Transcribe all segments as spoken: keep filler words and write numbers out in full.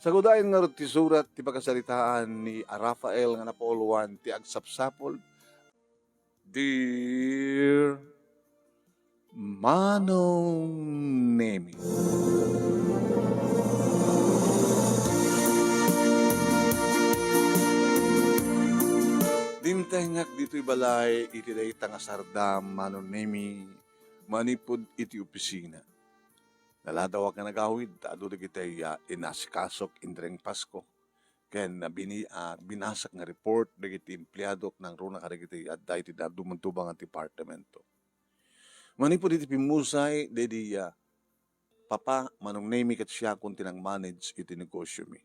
Nagudayen ngarud ti surat ti pakasaritaan ni Rafael nga napauluan ti agsapsapul, Dear Manong Nemi. Dimtengak ditoy balay iti dayta nga sardam, Manong Nemi, manipud iti opisina. Naladawak nga nagawid ta adu dagiti, ah, inasikasok indireng Pasko ken bini-, ah, binasak nga report dagiti empleadok nangruna kadagiti adda iti dadduma tubang a departamento. Manipud iti pimmusay, daydi, ah, Papa, Manong Nemi ket siakon ti nang-manage iti negosiomi.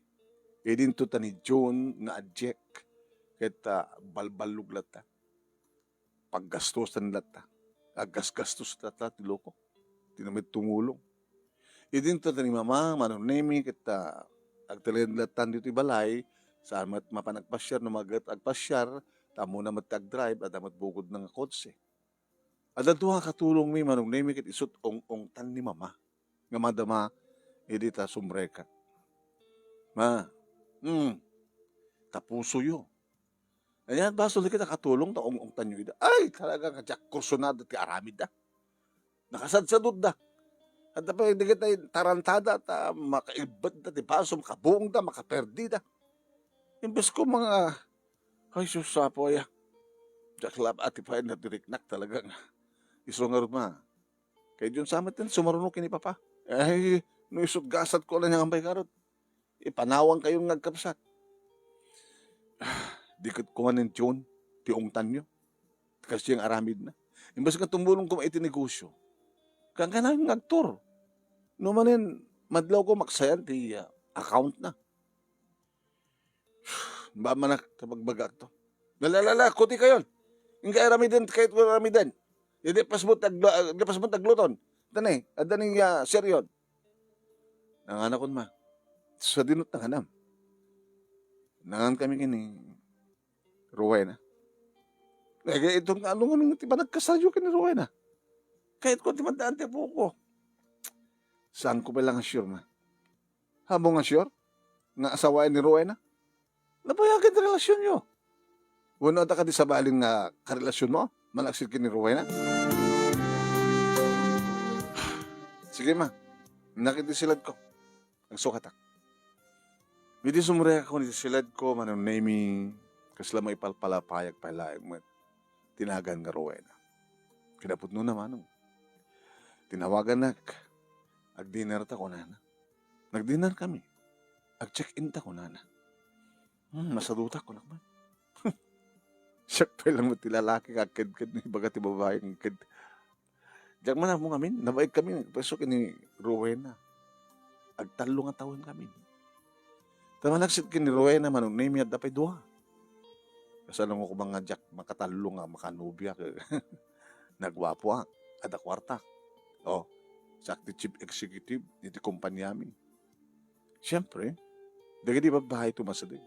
Idinto ta ni June nga adjek ket, ah, balballog latta. Paggastusan latta. Aggasgastos latta ti loko. Ti na met tumulong. Idinto ta ni Mama, Manong Nemi, ket, ah, agtalinaed latta ditoy balay, saan met mapan agpasiar no maget agpasiar, ta ammona met ti agdrive, adda met bukodna nga kotse. Adda dua a katulongmi, Manong Nemi, ket isut' ong-ongtan ni Mama nga madama idi ta sumrekak. Ma, hmm, ta pusoyo. Ania, basol dagiti a katulong ta ong-ongtanyo ida. Ay, talaga nga diak kursunada ti aramidda. Nakasadsadutda. Adda pay dagiti tarantada ta makaibbetda ti baso, makabuongda, makaperdida. Imbes ko mga, ay, sus, Apo, aya. Diak labat ti pay nadiriknak talaga nga. Isu ngarud, Ma. Kay Jun sa met sumaruno ken ni Papa. Ay, no isut' gasat ko la niya ampay karot. Ipanawangkayon nga agkabsat. Ah, di ket kumanen Jun, ti ongtanyo. Kas diay nga aramidna. Imbes nga tumulong koma iti negosyo, kankanayon nga agtur. No manen, madlaw ko maksayan ti, ah, account na. Ba manak, ta bagbagak to. Lala, lala, kuti kayon. Inka aramiden, kayat ko aramiden. Idi pasmo ti aglu-, ah, idi pasmo ti agluton. Ita ni, adda ni, ah, seryon. Nanganakon, Ma. Sadino ti nanganam? Nangan kami ken ni Rowena. Nagay iton nga anu ngamin ti panagkasaryo ken ni Rowena. Kayat ko ti maddaan ti apo ko. Saan ko pay la nga sure, Ma. Haanmo nga sure nga asawaen ni Rowena? Nabayagen ti relasionyo. Wenno adda kadi sabali nga karelasionmo manaksid ken ni Rowena? Sige, Ma. Innak iti siledko. Agsukatak. Idi sumrekak iti siledko, Manong Nemi, kasla maipalpalapayag pay laeng met ti nagan nga Rowena. Kinapudnona, Manong. Tinawaganak. Agdinerta, kunana. Nagdinerkami. Agcheck-inta, kunana. Hmm, nasadutak, kunak man. Siak pay la met ti lalaki nga agkedked, no ibaga ti babai nga agked-, diak man ammo ngamin, nabaekkami, nagpwesto ken ni Rowena. Agtallo nga tawen kami. Ta manaksid ken ni Rowena, Manong Nemi, adda pay dua. Kasano nga koma nga diak makatallo nga makanobia? Naguapoak, adda kuartak. O, siak ti chief executive iti kompaniami. Siempre, dagiti babbai ti umasideg.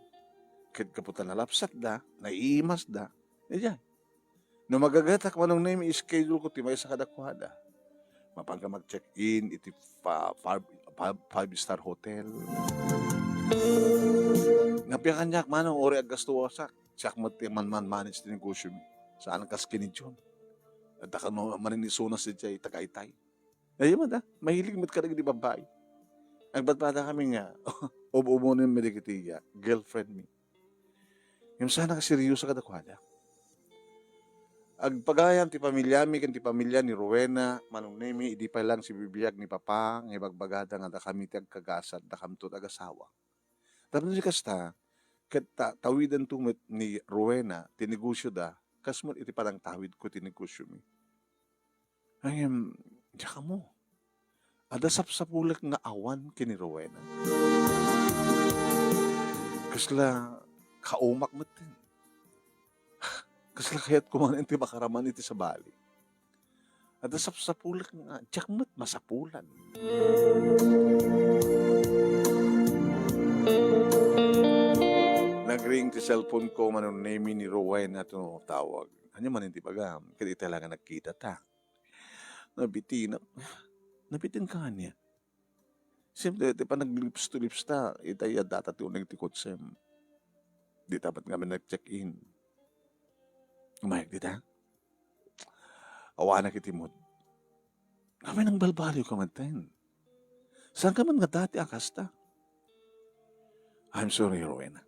Ket gapu ta nalapsatda, naiimasda, idiay. No magagatak, Manong Nemi, i-schedule ko ti maysa kadakuada. Mapanka mag-check-in iti fa-, fa-, fa-, five-star hotel. Nga appian kaniak, Manong, uray aggastuasak. Siak met ti man-manage ti negosyomi. Saan kas ken ni Jun. Adda kano manen isuna sadiay Tagaytay. Ay, met, ah, mahilig met kadagiti babbai. Nagbadbadakami nga, ub-umonenmi dagiti, ah, girlfriendmi. Ngem saan a seryoso kadakuada. Agpagayam ti pamiliami ken ti pamilia ni Rowena, Manong Nemi, idi pay laeng sibibiag ni Papa nga ibagbagada nga dakami ti agkagasat, dakamto ti agasawa. Tapno di kasta, ket ta-, tawidanto met ni Rowena ti negosioda, kas met iti panangtawidko ti negosyomi. Ngem, diak ammo. Adda sapsapulek nga awan ken ni Rowena. Kasla kaumak metten. Kasla kayatko manen ti makaraman iti sabali. Adda sapsapulek nga diak met masapulan. Nagring ti cellphone ko, Manong Nemi, ni Rowena ti natawag. Ania manen ti ibagam? Ket ita la nga nagkitata. Nabitinak. Nabitinka ania? Siyempre, ti panaglips to lips ta, itay a data ti uneg ti kotsem. Dita met ngamin nag-check-in. Umayag dita. Awanak iti mood. Ngamin nangbalbaliwka met ten. Saanka met nga dati a kasta? I'm sorry, Rowena.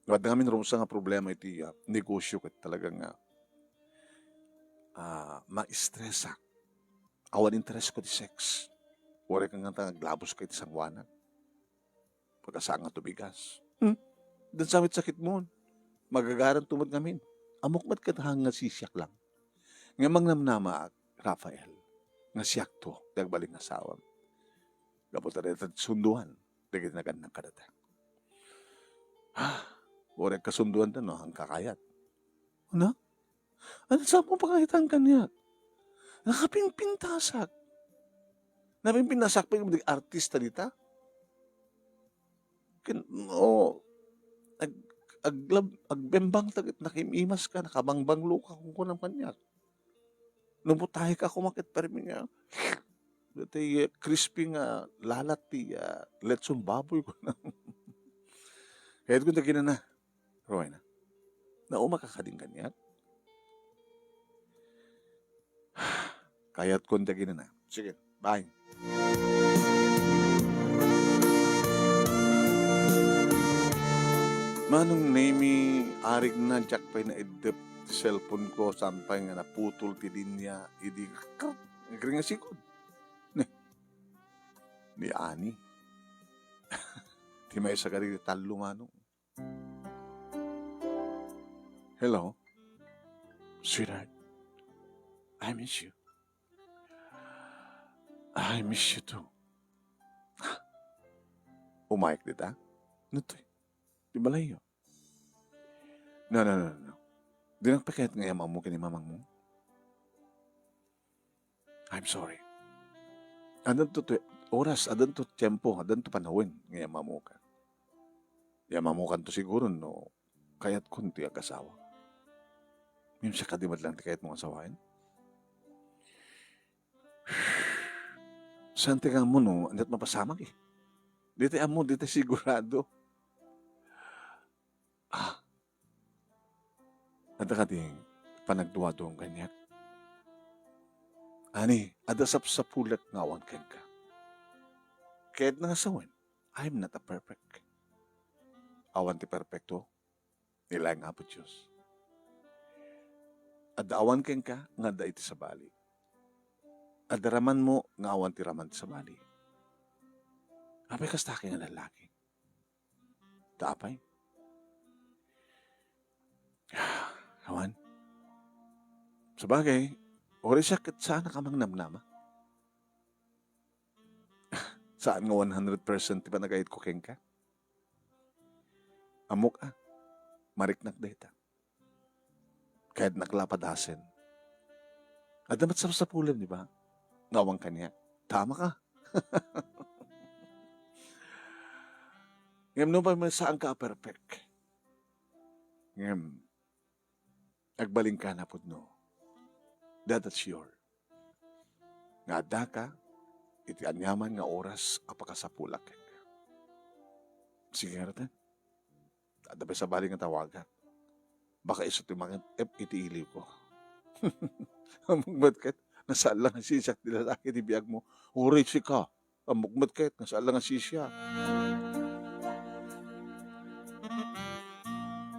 Wadda ngamin rusa nga problema iti, ah, negosyo ket talaga nga, ah, ma-stress-ak. Awan interes ko ti sex. Uray ka nga ta aglabos ka iti sangoanak. Pagkasanga to bigas. Hmm? Dansa met sakit mo. Magagaran to met ngamin. Ammok met ket hang nga sisiak lang. Nga mangnamnamaak, Rafael, nga siak to, ti agbalin nga asawam. Gapu ta dayta ti sundoan, dagiti nagannak kadata. Ah, uray kasundoan ta no, hang kakayat. Ano? Ano sa mo pangahitan kaniak? Nakapinpintasak. Napinpintasak pa yung artista dita. Kin-, o, ag-, aglab-, agbembang ta ket nakimimas ka, nakabangbanglo ka, kung kunam kaniak. Nuputahi ka, kumakit pa rin nga. Dati, eh, crispy nga lalat ti, ah, lechon baboy ko na. Kaya kun taginana, Rowena, nauma ka kadin kaniak? Kayat kon taginana. Sige, bye. Manong Nemi, arig na, diak pay naiddep ti cellphone ko, saan pay nga naputol ti linya, idi krrrt, nagringasikod. Ne, ni Ani. Ti maysa kadi ti tallo, Manong. Hello? Sweetheart, I miss you. I miss you too. Umayek dita? Natoy, ti balayyo. No, no, no, no. Dinak pay kayat nga iam-ammo ken ni mamangmo. I'm sorry. Addanto ti oras, addanto tiempo, addanto panawen nga iam-ammoka. Iam-ammokanto siguro no kayatkon ti agasawa. Ngem siak kadi met laeng ti kayatmo nga asawaen? Saan ti ammo no ania ti mapasamak eh. Dita ammo, dita sigurado. Ah, adda kadi panagduaduam kaniak? Ani, adda sapsapulek nga awan kenka. Kayatna nga sawen, I'm not a perfect. Awan ti perpekto, ni laeng Apo Dios. Adda awan kenka nga adda iti sabali. Adda ramanmo nga awan ti raman ti sabali. Apay kasta kay nga lallaki? Ta apay? Awan. Sabagay, uray siak ket saanak a mangnamnama. Saan nga one hundred percent ti panagayatko kenka. Ammok a, mariknak dayta. Kayatnak la a padasen. Adda met sapsapulem, di ba? Nga awan kaniak. Tama ka. Ngem nupay met saanka a perfect. Ngem, agbalinka na pudno. That is sure. Nga addaka iti aniaman nga oras a pakasapulak kenka. Sige ngarud, eh. Adda pay sabali nga tawagak. Baka isu ti mangep-ep iti iliwko. Ammok met ket, nasaan lang a sisiak ti lalaki ti biagmo. Uray sika. Ammok met ket, nasaan lang a sisiak.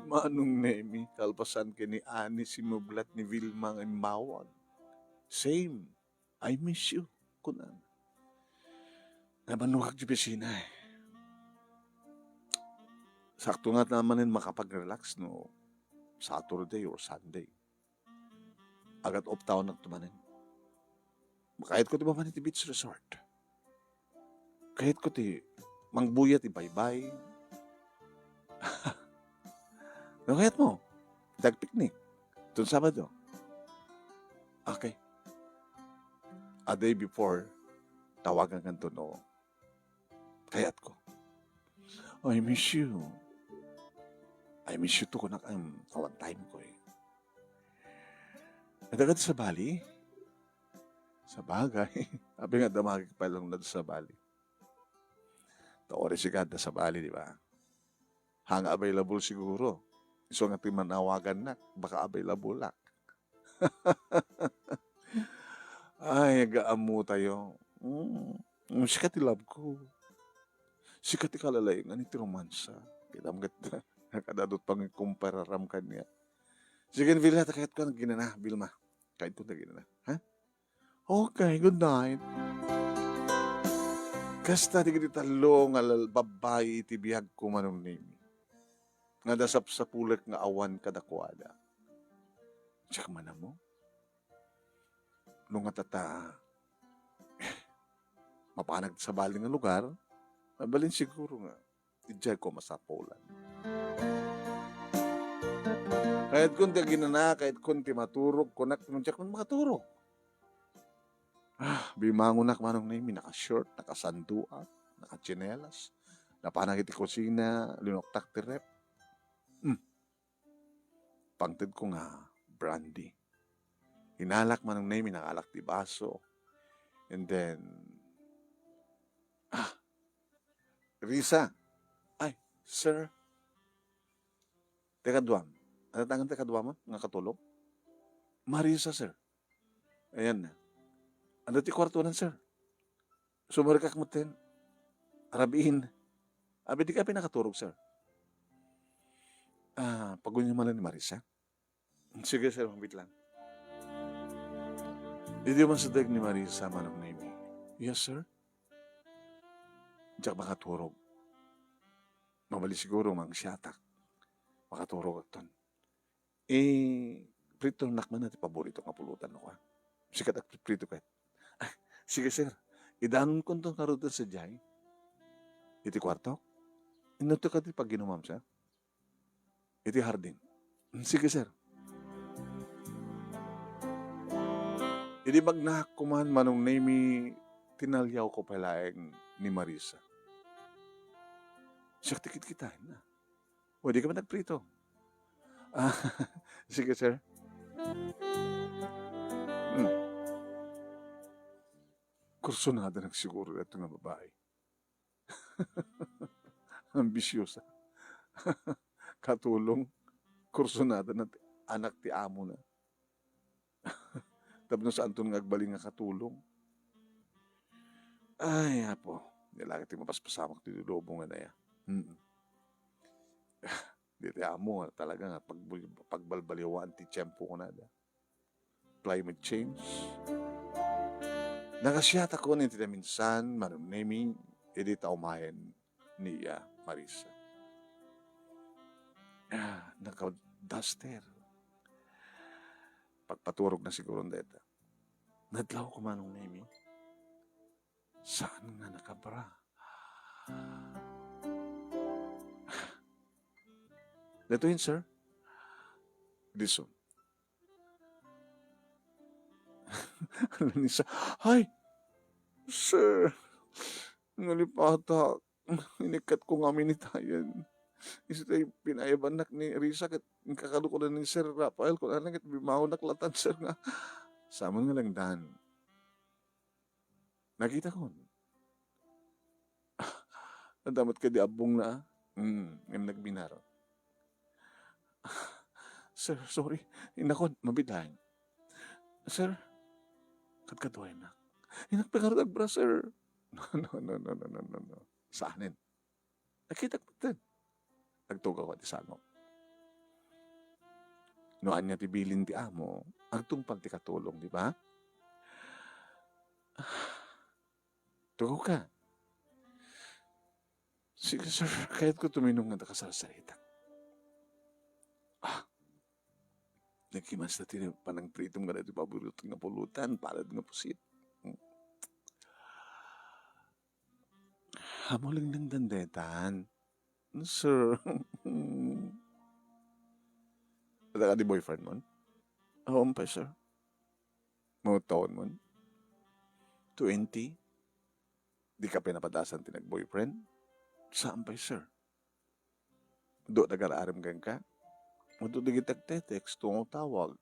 Manong Nemi, kalpasan ken ni Ani, simmublat ni Vilma nga immawag. Same. I miss you, kunana. Nabannogak ti opisina, eh. Sakto nga manen makapag-relax no Saturday or Sunday. Agat off town-ak to manen. Makayatko ti mapan iti beach resort. Kayatko ti mangbuya ti baybay. No kayatmo, tagpiknik. Ton Sabado. Okay. A day before, tawagan kanto no kayatko. I miss you. I miss you too, kunak, em, awan time ko eh. Adda ka sa bali? Sabagay. Abi nga, damagik pay lang na sa bali. Ta ori sika adda sabali, di ba? Hanga available siguro. Isu nga ti manawagannak, baka available-ak. Ay, agaammo tayo. Mm. Mm, sika ti love ko. Sika ti kalalaingan iti romansa. Kita mo ket, kadadot pang ikumpararam kaniak. Sige, Vilma, ta kayatko nga aginana, Vilma. Kayatko nga aginana. Ha? Okay, good night. Kasta dagiti tallo nga lal-, babbai iti biagko, Manong Nemi. Nga nasapsapulek nga awan kadakuada. Diak man ammo no nga tata, mapanag ti sabali nga lugar, mabalin siguro nga idiayko masapulan. Kayatkon ti aginana, kayatkon ti maturog, kunak, no diak man makaturog. Ah, bimangonak, Manong Nemi, naka-short, nakasanduan, nakatsinelas. Napanak iti kusina, linuktak ti ref. Hmm. Pangtedko nga brandy. Inalak, Manong Nemi, nangalak ti baso. And then, ah, Risa. Ay, sir. Ti kaduam. Ano tangan ti kaduam nga katulong? Marisa, sir. Ayan na. Ano ti kwarto nan, sir? Sumarikak metten. Rabiin. Abi, di ka pinakaturog, sir. Ah, pagunimanan ni Marisa. Sige, sir, mabit lang. Idi man sa dayag ni Marisa, Manong Nemi. Yes, sir. Diak makaturog. Mabali siguro, mangsiatak. Makaturog akton. Eh, pritonak man ti paborito nga pulutan, no, ah. Sikat agprito ket. Ah, sige, sir. Idanonkonto ngarud sadiay. Iti kwarto? Inunto ka ti pagginumam, sir? Iti hardin. Sige, sir. Idi magnaak kuman, Manong Nemi, tinaliawko pay laeng ni Marisa. Siak ti kitkitaenna. O, di ka man nagprito. Ah, sige, sir. Hmm. Kursunada na siguro ito nga babae. Ambisyosa. Katulong. Kursunada na ti anak ti amo na. Tapno saanton nga agbalin nga katulong. Ay, Apo, nilakit ti mapaspasamak ti lubong nga daya. Mm. Di ti amo, talaga nga pagbul-, pagbalbaliwaan ti tiempo ko na da. Climate change. Nakasiatakon iti naminsan, Manong Nemi, idi ta umayen ni, ah, Marisa. Ah, naka-duster. Pagpaturog na siguro deta. Nadlaw ko, Manong Nemi. Saan nga nakabra? Daytoyen, sir. Dison. Lanisa. Ay! Sir! Nalipata. Inikkat ko nga minitayan. Isu tay pinayabannak ni Risa ket inkakado ko ni Sir Rafael, kunana ket bimangonak latan, sir, nga. Saman nga langdan. Nakita ko. Nadamot ka di abbong na, ah. Mm, ngem nagbinaro. Sir, sorry. Inakon, mabitlaeng. Sir, kadkaduaynak. Inak pangarut agbra, sir. No, no, no, no, no, no, no, no. Saanen. Nakitak metten. Agtugaw ti sangok. No ania ti bilin ti amo, agtungpal ti katulong, di ba? Tugaw ka. Sige, sir. Kayat ko tuminong nga nakasarsaritak. Ah. Nagkimasta ti panangpritom nga dati paborito nga pulutan, palad nga pusit. Amo lang nang dandetan. Sir. Ada ka di boyfriend mon? Oo, umpay, sir. Mga taon mon? Twenty? Di ka pinapadasan ti nag-boyfriend? Saan pay, sir? Do, nagararim kenka? Adu dagiti agte-text, tungtawag.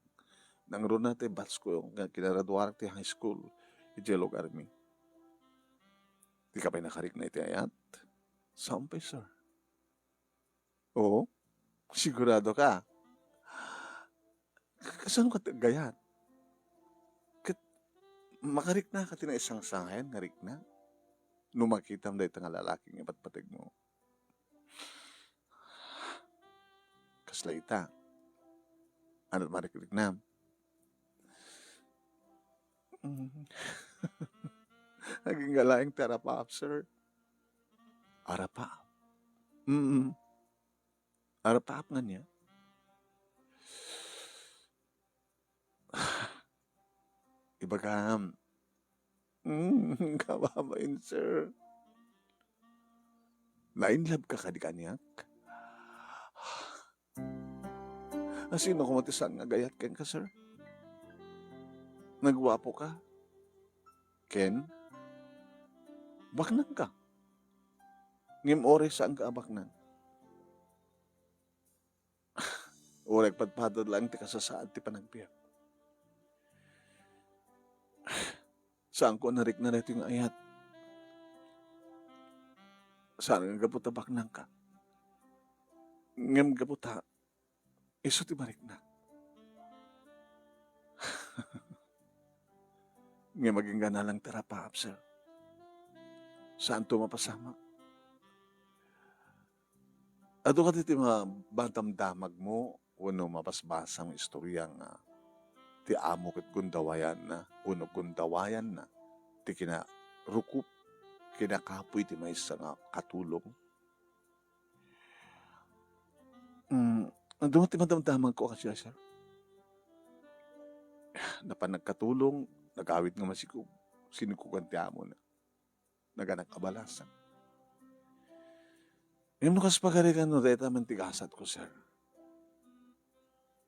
Nangruna ti batch ko nga kinaraduarak ti high school, idiay lugar mi. Di ka pay nakarikna iti ayat? Saan pay, sir? Oo? Sigurado ka? Ka-, kasano ka ti aggayat? Ket makarikna ka ti naisangsangayan nga rikna no makitam dayta nga lalaki nga ipatpategmo. Kasla ita. Ano ti marikriknam? Mm. Agingga laeng ti arapaap, sir. Arapaap? Mm. Arapaap ngania? Ibagam. Mm, kababain, sir. Na-in love ka kadi kaniak? Asino koma ti saan nga agayat kenka, sir? Naguapo ka? Ken? Baknang ka? Ngem uray saan ka a baknang? Uray padpadad laeng ti kasasaad ti panagbiag. Saanko a narikna daytoy nga ayat. Saan nga gapu ta baknang ka. Ngem gapu ta, isu ti marikna. Ngem agingga laeng ti arapaap, sir. Saanto mapasamak. Adu kadi ti madamdamagmo wenno mabasbasam nga istorya nga ti amo ket gundawayanna wenno gundawayanna ti kinarukup, kinakapuy ti maysa nga katulong? Mm, adu ti madamdamagko a kasdiay, sir. Napan nagkatulong, nagawid nga masikob, sinikogan ti amona. Naganak a balasang. Ngem no kas pagarigan no dayta man ti gasatko, sir,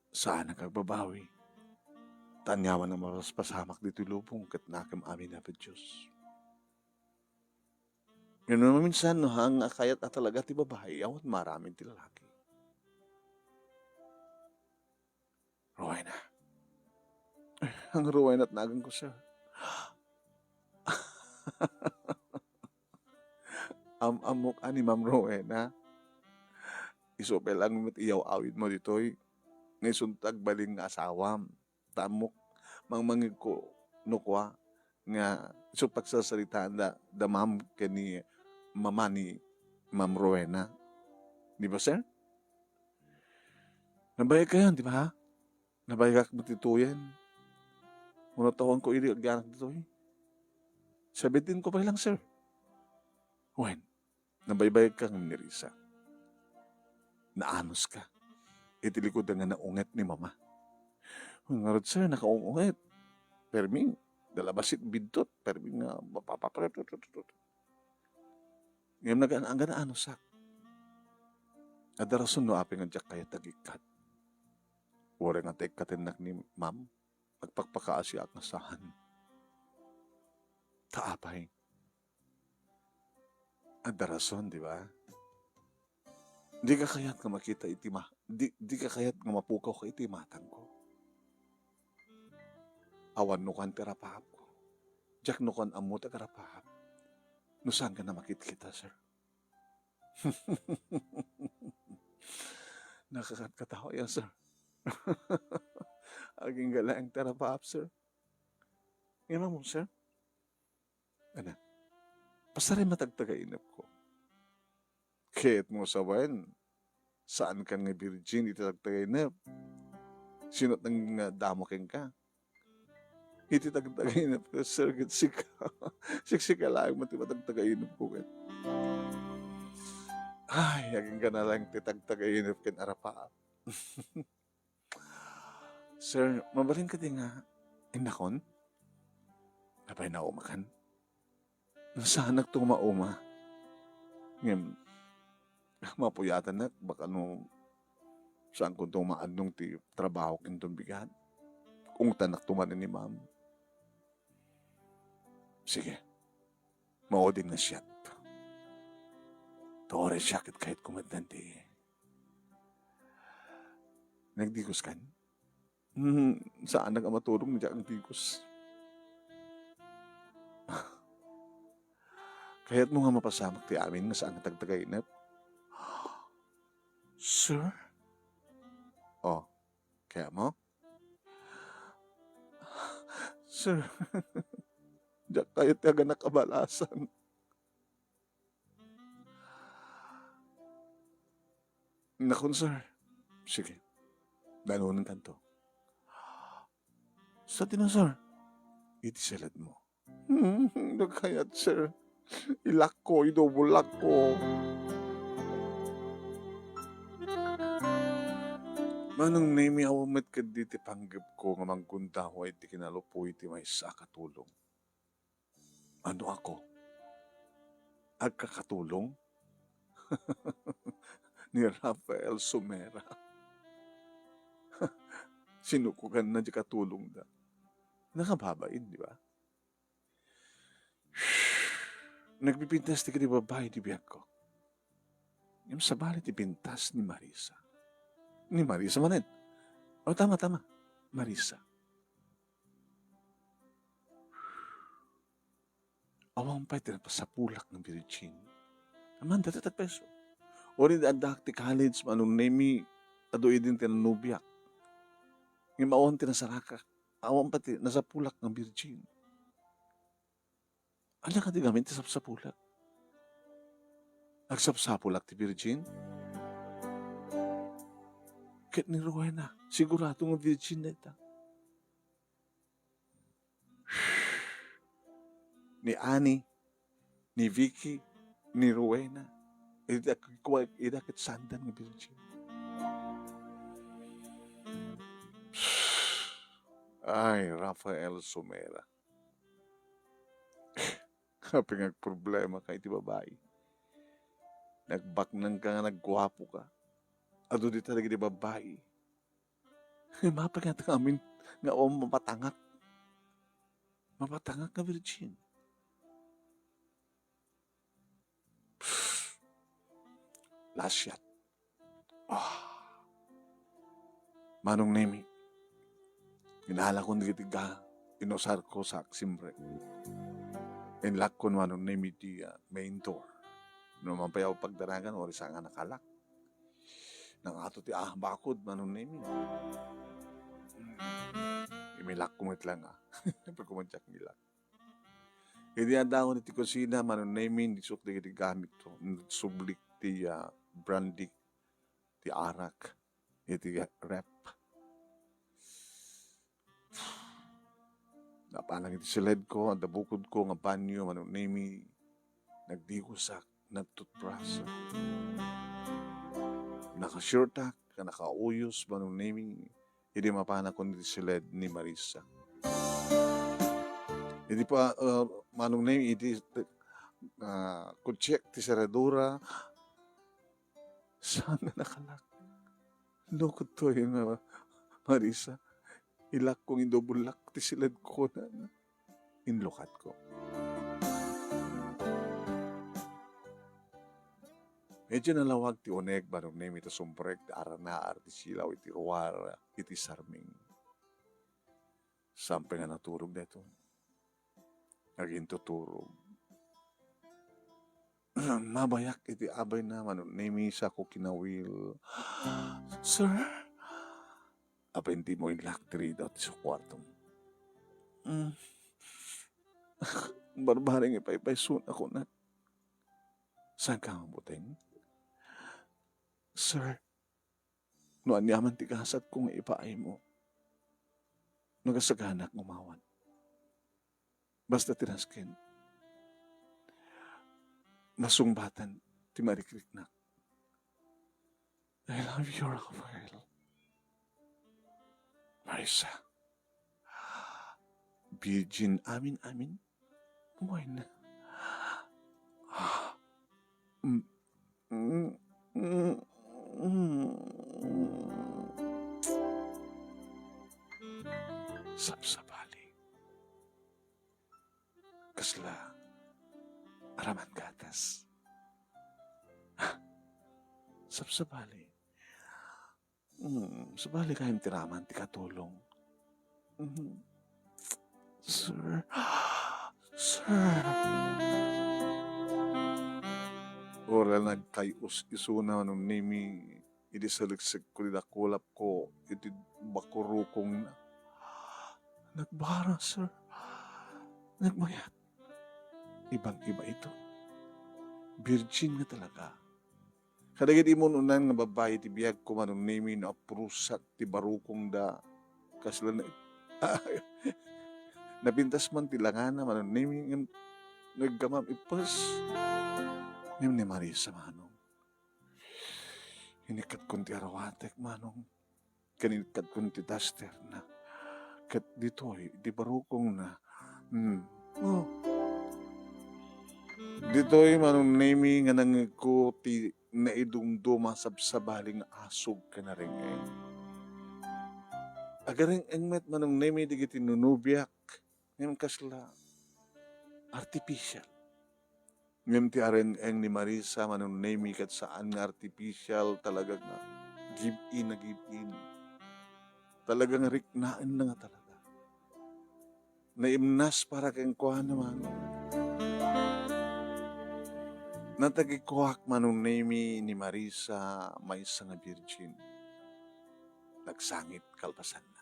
saanak agbabawi. Ta aniaman a mapaspasamak ditoy lubong ket nakem amin, Apo Dios. Ngem no maminsan, no haan nga kayat a talaga ti babai, awan maaramid ti lalaki. Rowena. Ang Rowena ti naganko, sir. Am-ammok a ni Ma'am Rowena. Isu pay laeng met iyaw-awidmo ditoy nga isunto ti agbalin nga asawam. Ta ammok, mangmangegko no kua nga isu pagsasaritaan da, da ma'am ken ni mama ni Ma'am Rowena. Di ba, sir? Nabayag kayon, di ba? Nabayagak met ditoyen. Wenno tawenko idi agyanak ditoy. Sabitinko pay lang, sir. Wen, nabaybayag ka ngem ni Risa. Naanus ka. Iti likod nga naunget ni mama. Ngarud, sir, nakaung-unget. Permi, dalabasik bidtot. Permi nga, papapapapapapapap. Ngem nagan-, nagan-anusak. Adda rason no apay nga diak kayat agikkat. Uray nga ta ikkatennak ni ma'am, agpakpakaasiak nga saan. Ta apay? Adda rason, di ba? Di ka kayat nga makita iti ma-, di, di ka kayat nga mapukaw ka iti matangko. Awan no kuan ti arapaapko. Diak no kuan ammo ti agarapaap. No saan ka na makitkita, sir? Nakakatkatawa yan, sir. Agingga laeng ti arapaap, sir. Ngem ammom, sir? Ana, pasarem a tagtagainepko. Ket mo sawen, saan ka nga virgin iti tagtagainep. Sino ti nangdamo kenka? Iti tagtagainep ket, sir, ket sika. Siksika laeng met ti matagtagainepko ket. Ay, agingga laeng ti tagtagainep ken arapaap. Sir, mabalin kadi nga innakon? Apay, naumakan? Saanak ti umauma. Ngem, mapuyatanak, baka no saanko ti umaannong ti trabaho ken ti bigat. Ungtanak ti manen ni ma'am. Sige. Maudin nga siak. Tore siak ket kayatko met ti nagdigos kan? Hmm, saanak a matulog no diak agdigos. Kayatmo nga mapasamak ti amin nga saan nga tagtagainep? Sir? Oh, kayatmo? Sir, diak kayat ti aganak a balasan. Nakon, sir. Sige. Danonenkanto. Sadino, sir? Iti siledmo. Hmm, no kayat, sir. Ilakko, idubulakko. Manong Nemi, awan met ketdi ti panggepko nga manggundaway ti kinalupoy ti maysa a katulong. Ano ako? Agkakatulong? Ni Rafael Sumera. Sinukoganna ti katulongda. Nakababain, di ba? Nagpipintas ti kadi babai ti biagko. Ngem sabali ti pintas ni Marisa. Ni Marisa manen. O, tama, tama. Marisa. Awan pay ti napasapulak nga virgin. Aman, dati tagpeso. Uri addaak ti college, Manong Nemi, adu idin ti nanubiak. Ngem awan ti nasarakak. Awan pay ti nasapulak nga virgin. Ania kadi ngamin ti sapsapulak? Agsapsapulak ti virgin? Ket ni Rowena, sigurado nga virgin dayta. Ni Annie, ni Vicky, ni Rowena, ida, ida ket saandan nga virgin. Ay, Rafael Sumera. Apay nga agproblemaka iti babai? Nagbaknangka nga nagguapoka. Adu dita dagiti babai. Mapay nga amin nga awan mapatangak. Mapatangak nga virgin. Lasiat. Ah. Manong Nemi, inalakon dagiti ga-, inusarko sa agsimrek. Inlakkon Manong Nemi ti, ah, main door. No mapay-aw pagdaragan, uri sa nga nakalak. Nangato ti, ah, bakod, Manong Nemi. Imilakko met lang, ah. Pagkumadyak milak. Idi addaon iti kusina, Manong Nemi, nisuk dagiti gamitko. Sublik ti, ah, brandy, ti arak, iti ref. Napanak iti siledko, adda bukodko nga banyo, Manong Nemi, nagdigusak, nagtutbras. Nakashortak, nakauyos, Manong Nemi, idi mapanakon iti siled ni Marisa. Idi pa, uh, Manong Nemi, idi, uh, kutsiek ti seradura, saan nga nakalak? Lukot toy nga Marisa, ilakko nga idubulak ti siledko na inlukatko. Medyo nalawag ti uneg, Manong Nemi, ta sumrek ti aranaar ti silaw iti ruar iti sarming. Saan pay nga naturog daytoy. Agintuturog. Mabayak iti abayna, Manong Nemi, sako kinawil. Sir? Apay dimo inlak ti ridaw ti kuartom? Mm. Barbareng ipaypayso na kunak. Saan ka nga buteng? Sir, no aniaman ti gasatko nga ipaaymo, nagasaganak nga umawat. Basta ti nasken, masungbatan ti marikriknak. I love you, Rafael. Marisa. Virgin amin-amin? Wen. Mm, mm, mm, mm. Sabsabali. Kasla araman gatas. Sabsabali. Hmm, sabali kayat ti raman ti katulong. Mhm. Sir. Sir. Uray nagkay-os isuna Manong Nemi idi saleksekko ti dakulapko iti bakurukongna. Nagbara, sir. Nagmayat. Ibang-iba ito. Virgin nga talaga. Kadagiti immun-unan nga babbai ti biagko Manong Nemi no aprusak ti barukongda. Kasla na, napintas man ti langana Manong Nemi ngem naggamam ippes. Ngem ni Marisa Manong, inikkatkon ti arawatek Manong. Ken inikkatkon ti duster na. Ket ditoy, iti barukongna. Hmm. Oh. Ditoy Manong Nemi nga nangngegko ti naidumduma a sabsabali nga asug ken areng-eng. Agareng-eng met Manong Nemi dagiti nunubiak, ngem kasla artificial. Ngem ti areng-eng ni Marisa Manong Nemi ket saan nga artificial, talaga nga give-in na give-in. Talaga nga riknaenna nga talaga. Naimnas para kenkuana Manong. Natagikuak Manong Nemi ni Marisa maysa nga virgin. Nagsangit kalpasanna.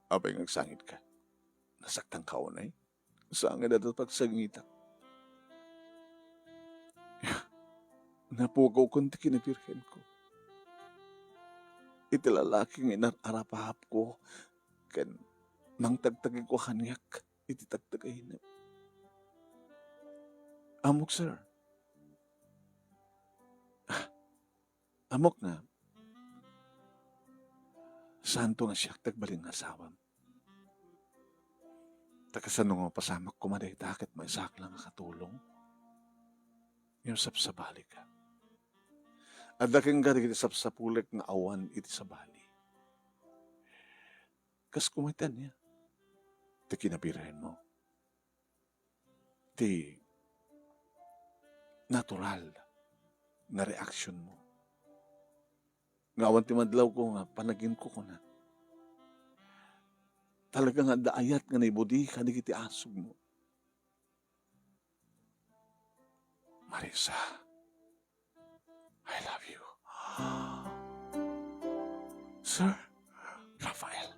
Apay nga agsangitka? Nasaktanka unay? Sangad a pagsangitak. Napukawkon ti kinabirhenko. Iti lalaki nga inar-arapahapko ken mangtagtagiko kaniak iti tagtagayna. Ammok, sir. Ah, ammok nga saanto nga siak ti agbalin nga asawam. Ta kasano nga mapasamak koma dayta ket maysaak la nga katulong? Ngem sabsabalika. Adda kenka dagiti sapsapulek nga awan iti sabali. Kas kumaytan niya, ti kinabirhenmo. Ti natural nga reaksionmo. Nga awan ti madlawko nga panaginkukuna. Talaga nga adda ayat nga naibudi kadagiti asugmo. Marisa, I love you. Sir Rafael.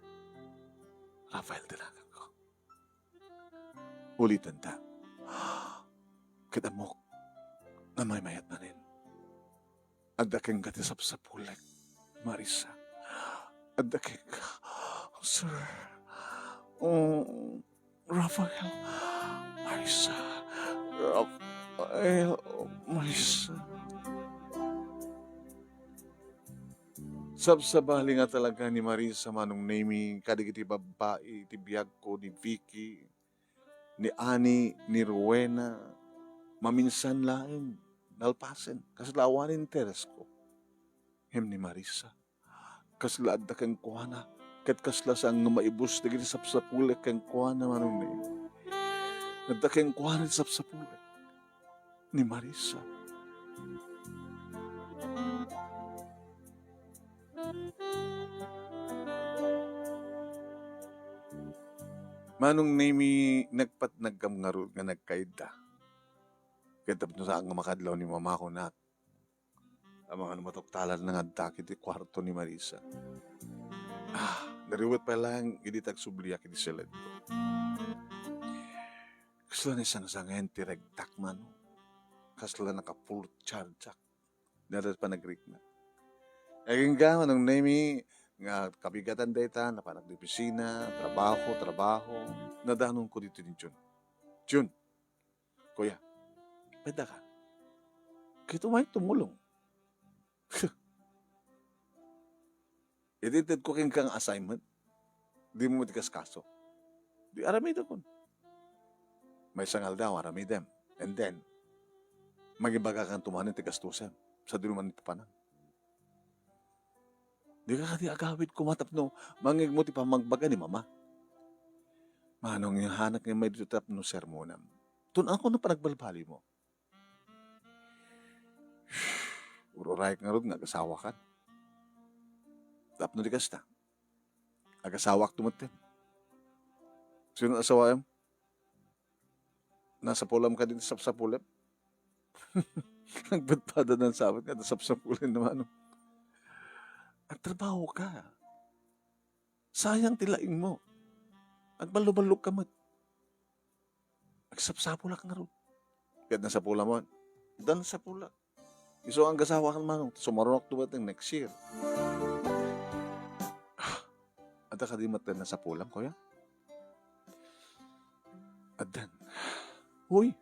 Rafael ti naganko. Ulitenta. Ket ammok nga maymayat manen. Adda kenka ti sapsapulek, Marisa. Adda kenka, sir. Oh, Rafael. Marisa. Rafael. Marisa. Sabsabali nga talaga ni Marisa Manong Nemi kadagiti babbai ti biagko, ni Vicky, ni Ani, ni Rowena, maminsan laeng, nalpasen, kasla awan interesko. Ngem ni Marisa, kasla adda kenkuana, ket kasla saan nga maibus dagiti sapsapulek kenkuana, Manong Nemi. Adda kenkuana ti sapsapulek ni Marisa. Manong Nemi, nagpatnagkam ngarud nga nagkayda. Ket tapno saan nga makadlaw ni Mama, kunak. Amangan matuktalan nga adda iti kuarto ni Marisa. Ah, nariwet pay laeng idi tagsubliak iti seled. Kasla naisangsangen ti regtak, Manong. Kasla naka-full charge-ak. Dada panagrikna. Agingga, Manong Nemi, nga kabigatan dayta, napanak di opisina, trabaho, trabaho. Nadanonko ditoy ni Jun. Jun, kuya, pwede ka? Kito may tumulong. Iti itedko kenka nga assignment, dimo ti kaskaso. Di aramidekon. Maysa nga aldaw, aramidem. And then, mangibagakan tumanen ti gastusem. Sa di man ipapanang. Di ka kadi agawid koma tapno mangngegmo ti pamagbaga ni Mama. Manong, ihanak nga may dito tapno sermonam. Tun-anko no panagbalbalimo. Ururayek ngarud nga agasawakan. Tapno di kasta, agasawak tumetten. Sino asawaem? Nasapulam ka din sapsapulem? Nagpadpada na sabit nga, sapsapulan naman. Agtrabaho ka. Sayang ti laing mo. Agballo-ballok ka met. Agsapsapulak ngarud. Ket nasapulam man. Dan sapulak. Isu nga agasawa kan Manong, sumarunak dumaten next year. Ah, adda kadi met nasapulam, kuya? Addan. Uy!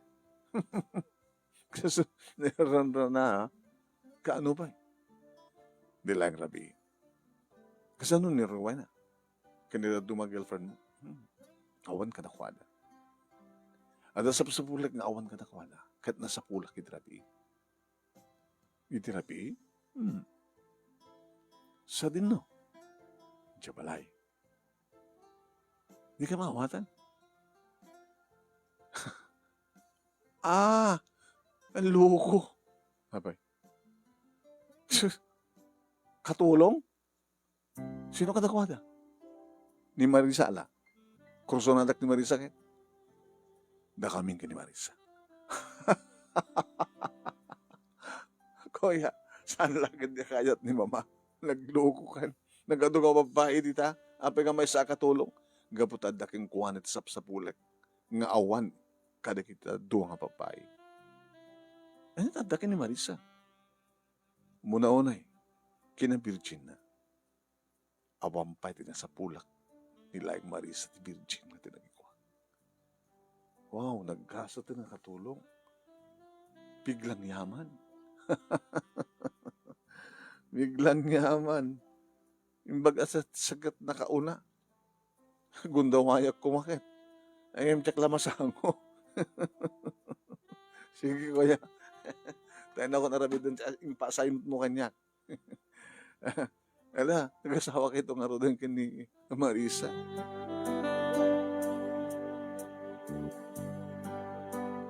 Kasu-, niranrana, ha? Kaano pay? Di laeng rabii. Kasano ni Rowena? Ken ni dadduma a girlfriend mo? Hmm. Awan kadakuada. Adda sapsapulek nga awan kadakuada. Ket nasapulak iti rabii. Iti rabii? Hmm. Sadino? Diay balay. Dika maawatan? Ah, loko. Apay. Katulong? Sino kadakuada? Ni Marisa la. Kursonadak ni Marisa ket. Dakamin ken ni Marisa. Kuya, saan la ket di kayat ni Mama? Naglukokan. Nagadu nga babbai dita. Apay nga maysa a katulong? Gapu ta adda kenkuana ti sapsapulek nga awan kadagiti dua nga babbai. Ania ti adda ken ni Marisa? Muna unay, kinabirdinna. Awan pay ti nasapulak ni laeng Marisa ti birdin nga tinagikuak. Wow, naggasat ti nakatulong. Biglang yaman. Biglang yaman. Imbag a sa-, sagat nakauna. Gundawayag kumaket. Ay, ngem diak la masango. Sige, kuya. Tayo na akong aramiden ti ipa-assignment mo kaniak. Ala, nagasawa kay to ngaruden ken ni Marisa.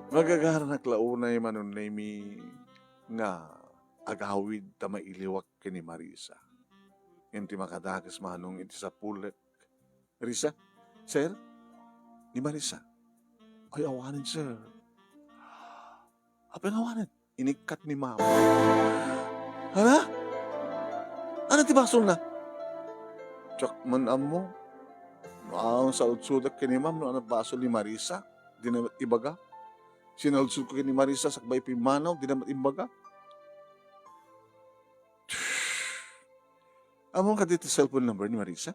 Magagaranak la unay, Manong Nemy, nga agawid ta mailiwak ken ni Marisa. Ngem ti makadakes, Manong, iti sapulek. Risa? Sir? Ni Marisa? Ay, awanen, sir. Apay nga awanen? Inikkat ni Ma'am. Hala? Ania ti basolna? Diak man ammo. No, ang saludsodek ken ni Ma'am, no, ania basol ni Marisa? Dina met ibaga. Sinaludsodko ken ni Marisa, sakbay pimmanaw, dina met imbaga. Ammom kadi ti cellphone number ni Marisa?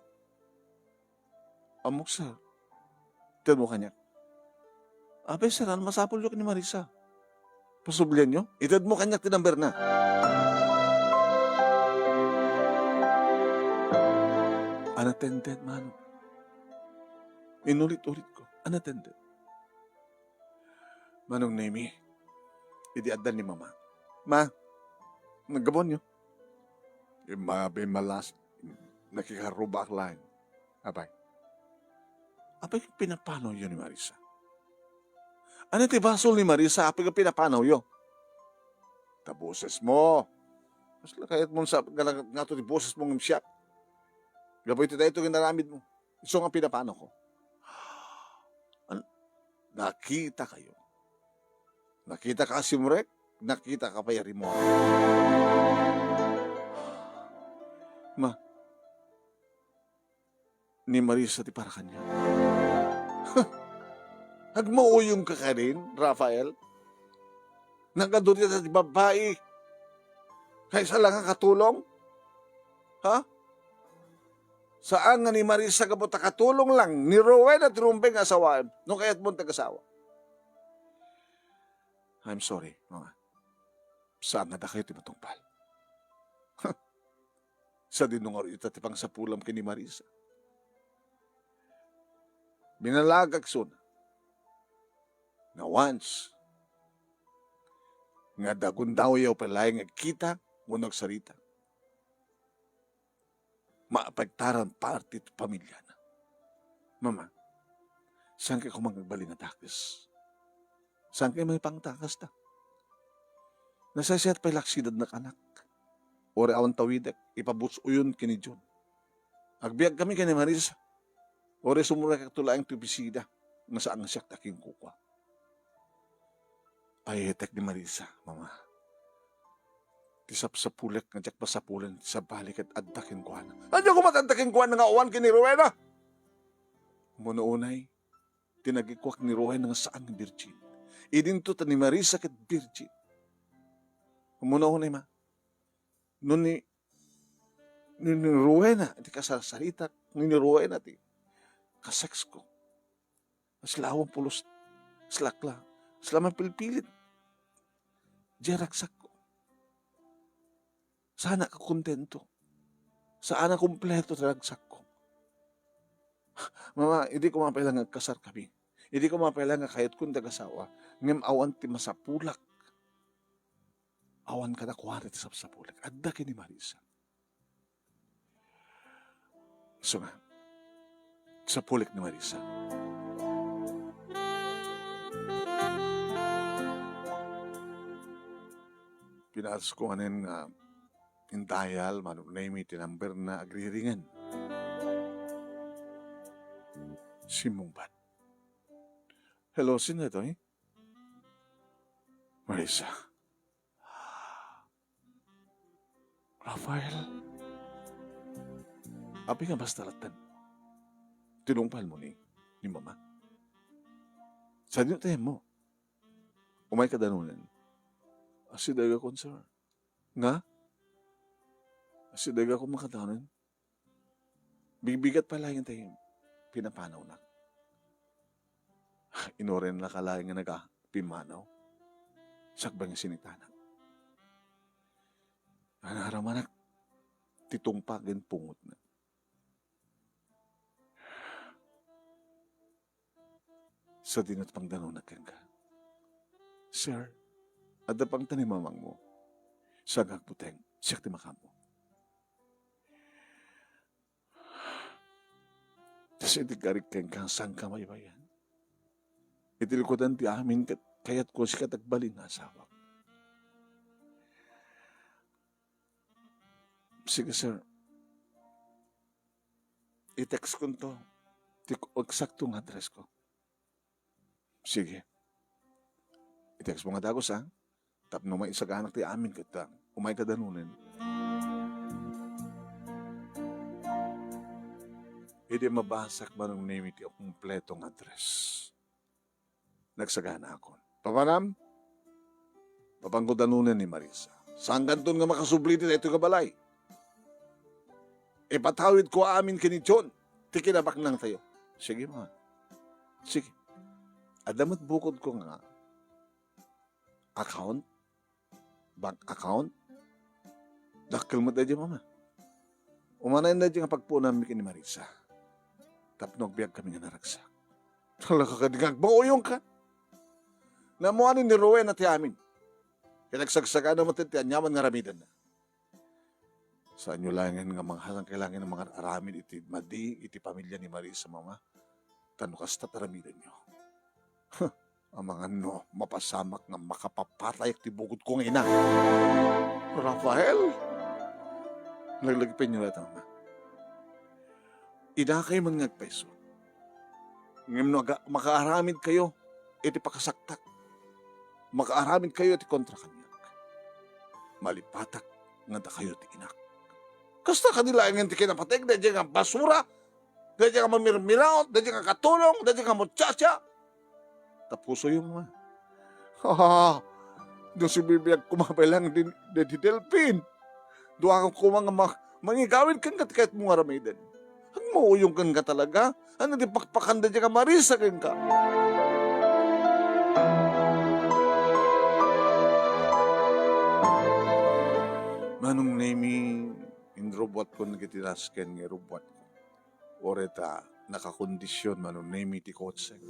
Ammok, sir. Itedmo kaniak. Apay, sir, ania masapulyo ken ni Marisa? Pasublianyo? Itedmo kaniak ti numberna. Unattended, Manong. Inulit-ulitko, unattended. Manong Nemy, idi addan ni Mama. Ma, naggabuanyo? Imma, bimmalas, nakikarrubaak laeng. Apay? Apay, pinapanawyo ni Marisa? Ania ti basol ni Marisa? Apay, pinapanawyo? Ta bosesmo. Mas lakayat mo sa nga, nga to ti bosesmo ngem siak. Gapu iti daytoy nga inaramidmo. Isu nga pinapanawko. An-, nakitakayo. Nakitaka a simrek, nakitaka pay a rimor. Ma, ni Marisa ti para kaniak. Agmauyongka kadin, Rafael? Nagadu dita ti babbai. Kaysa la nga katulong? Ha? Saan nga ni Marisa gapu ta katulong lang ni Rowena ti rumbeng nga asawaem no kayatmon ti agasawa. I'm sorry, Mama. Saan nga dakayo ti matungpal. Sadino ngarud ita ti pangsapulam ken ni Marisa? Binalagak isuna nga once nga dagundawyo pay laeng nga agkita wenno agsarita, maapektaran parti ti pamiliana. Mama, saan kay koma nga agbalin a dakes? Saan kay maipangatakasta? Nasaysayat pay la aksidanak, anak. Uray awan tawidek, ipabus-uyon ken ni Jun. Agbiagkami ken ni Marisa. Uray sumrekakto laeng ti opisina, nga saan nga siak ti akinkukua. Payetek ni Marisa, Mama. Ti sapsapulek nga diak masapulen ti sabali ket adda kenkuana. Ania koma ti adda kenkuana nga awan ken ni Rowena? Umuna unay, ti nagikuak ni Rowena nga saan nga virgin. Idinto ta ni Marisa ket virgin. Umuna unay, Ma. No ni, no ni Rowena ti kasarsaritak, no ni Rowena ti kasexko. Sla awan pulos, sla kla, sla mapilpilit. Diay ragsakko. Saan a kontento. Saan a kompleto ti ragsakko. Mama, idi ko mapailan nga agkasarkami. Idi ko mapailan nga kayatkon ti agasawa. Ngem awan ti masapulak. Awan kadakuada ti sapsapulek. Adda ken ni Marisa. Isu nga, sapulek ni Marisa. Pinaas ko manen nga indayal, Manong Nemy, ti number na agriringen. Simmungbat. Hello, sino ito, eh? Marisa. Rafael, apay nga basta latta tinungpalmo ni, ni Mama? Sadino ti ayanmo? Umayka danunen. Asidegakon, sir. Nga? Asidegakon makadanon? Bigbigat pay laeng ti pinapanawnak. Inuray naka laeng nga nagapimmanaw. Sakbay nga sinitanak. Anaramanak ti tungpagen pungotna. Sadino ti pangdanunak kenka? Sir, adda pangtan ni mamangmo. Saan nga agbuteng, siak ti makaammo. Kas iti karik kenka, saanka maibayan. Iti likudan ti amin ket kayatko sika ti agbalin nga asawak. Sige, sir. I-text konto ti eksakto nga address ko. Sige. I-text mo nga dagus, ha? Tapno maisaganak ti amin ket, ah, umayka danunen. Idi mabasak, Manong Nemy, ti kompleto nga address. Nagsaganaakon. Papanam? Papanko danunen ni Marisa. Saankanton nga makasubli ti daytoy nga balay. Ipatawidko amin ken ni John ti kinabaknangtayo. Sige, man. Sige. Adda met bukodko nga account, bank account. Dakkel met daydiay, Mama. Umanayen daydiay nga pagpuonanmi ken ni Marisa tapno agbiagkami nga naragsak. Talaga kadi nga agmauyongka. Naammoanen ni Rowena ti amin. Ket agsagsagana met ti aniaman nga aramidenna. Saanyo laengen nga manghasan kailangan nga mangar-aramid iti madi iti pamilya ni Marisa, Mama. Ta no kasta ti aramidenyo, amangan no mapasamak nga makapapatayak ti bukodko nga ina. Rafael! Laglagipenyo dayta, Mama. Inakay man nga agpayso. Ngem no aga-, makaaramidkayo iti pakasaktak, makaaramidkayo iti kontra kaniak, malipatak nga dakayo ti inak. Kasta kadi laengen ti kinapateg daydiay nga basura, daydiay nga mamirmiraot, daydiay nga katulong, daydiay nga muchacha. Ta pusoyo, Mama. Ha, no sibibiag koma pay laeng din, di, di Delfin. Dua koma nga ma-, mangigawid kenka ti kayatmo nga aramiden. Agmauyong kenka talaga. Ano ti pakpakan daydiay nga Marisa kenka? Manong Nemy, inrubbuatkon dagiti nasken nga irubbuatko. Uray ta nakakondision, Manong Nemy, ti kotsek.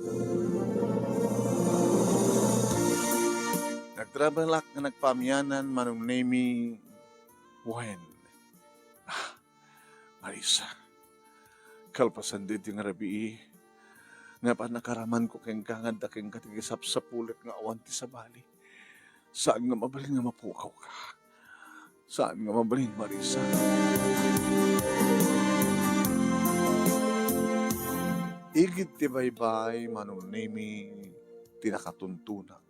Nagtrabalak nga nagpaamianan, Manong Nemy, wen. Ah, Marisa, kalpasan daydi nga rabii, nga pannakaramanko kenka nga adda kenka ti sapsapulek nga awan ti sabali. Saan nga mabalin nga mapukawka? Saan nga mabalin, Marisa? Igid ti baybay, Manong Nemy, ti nakatuntunak.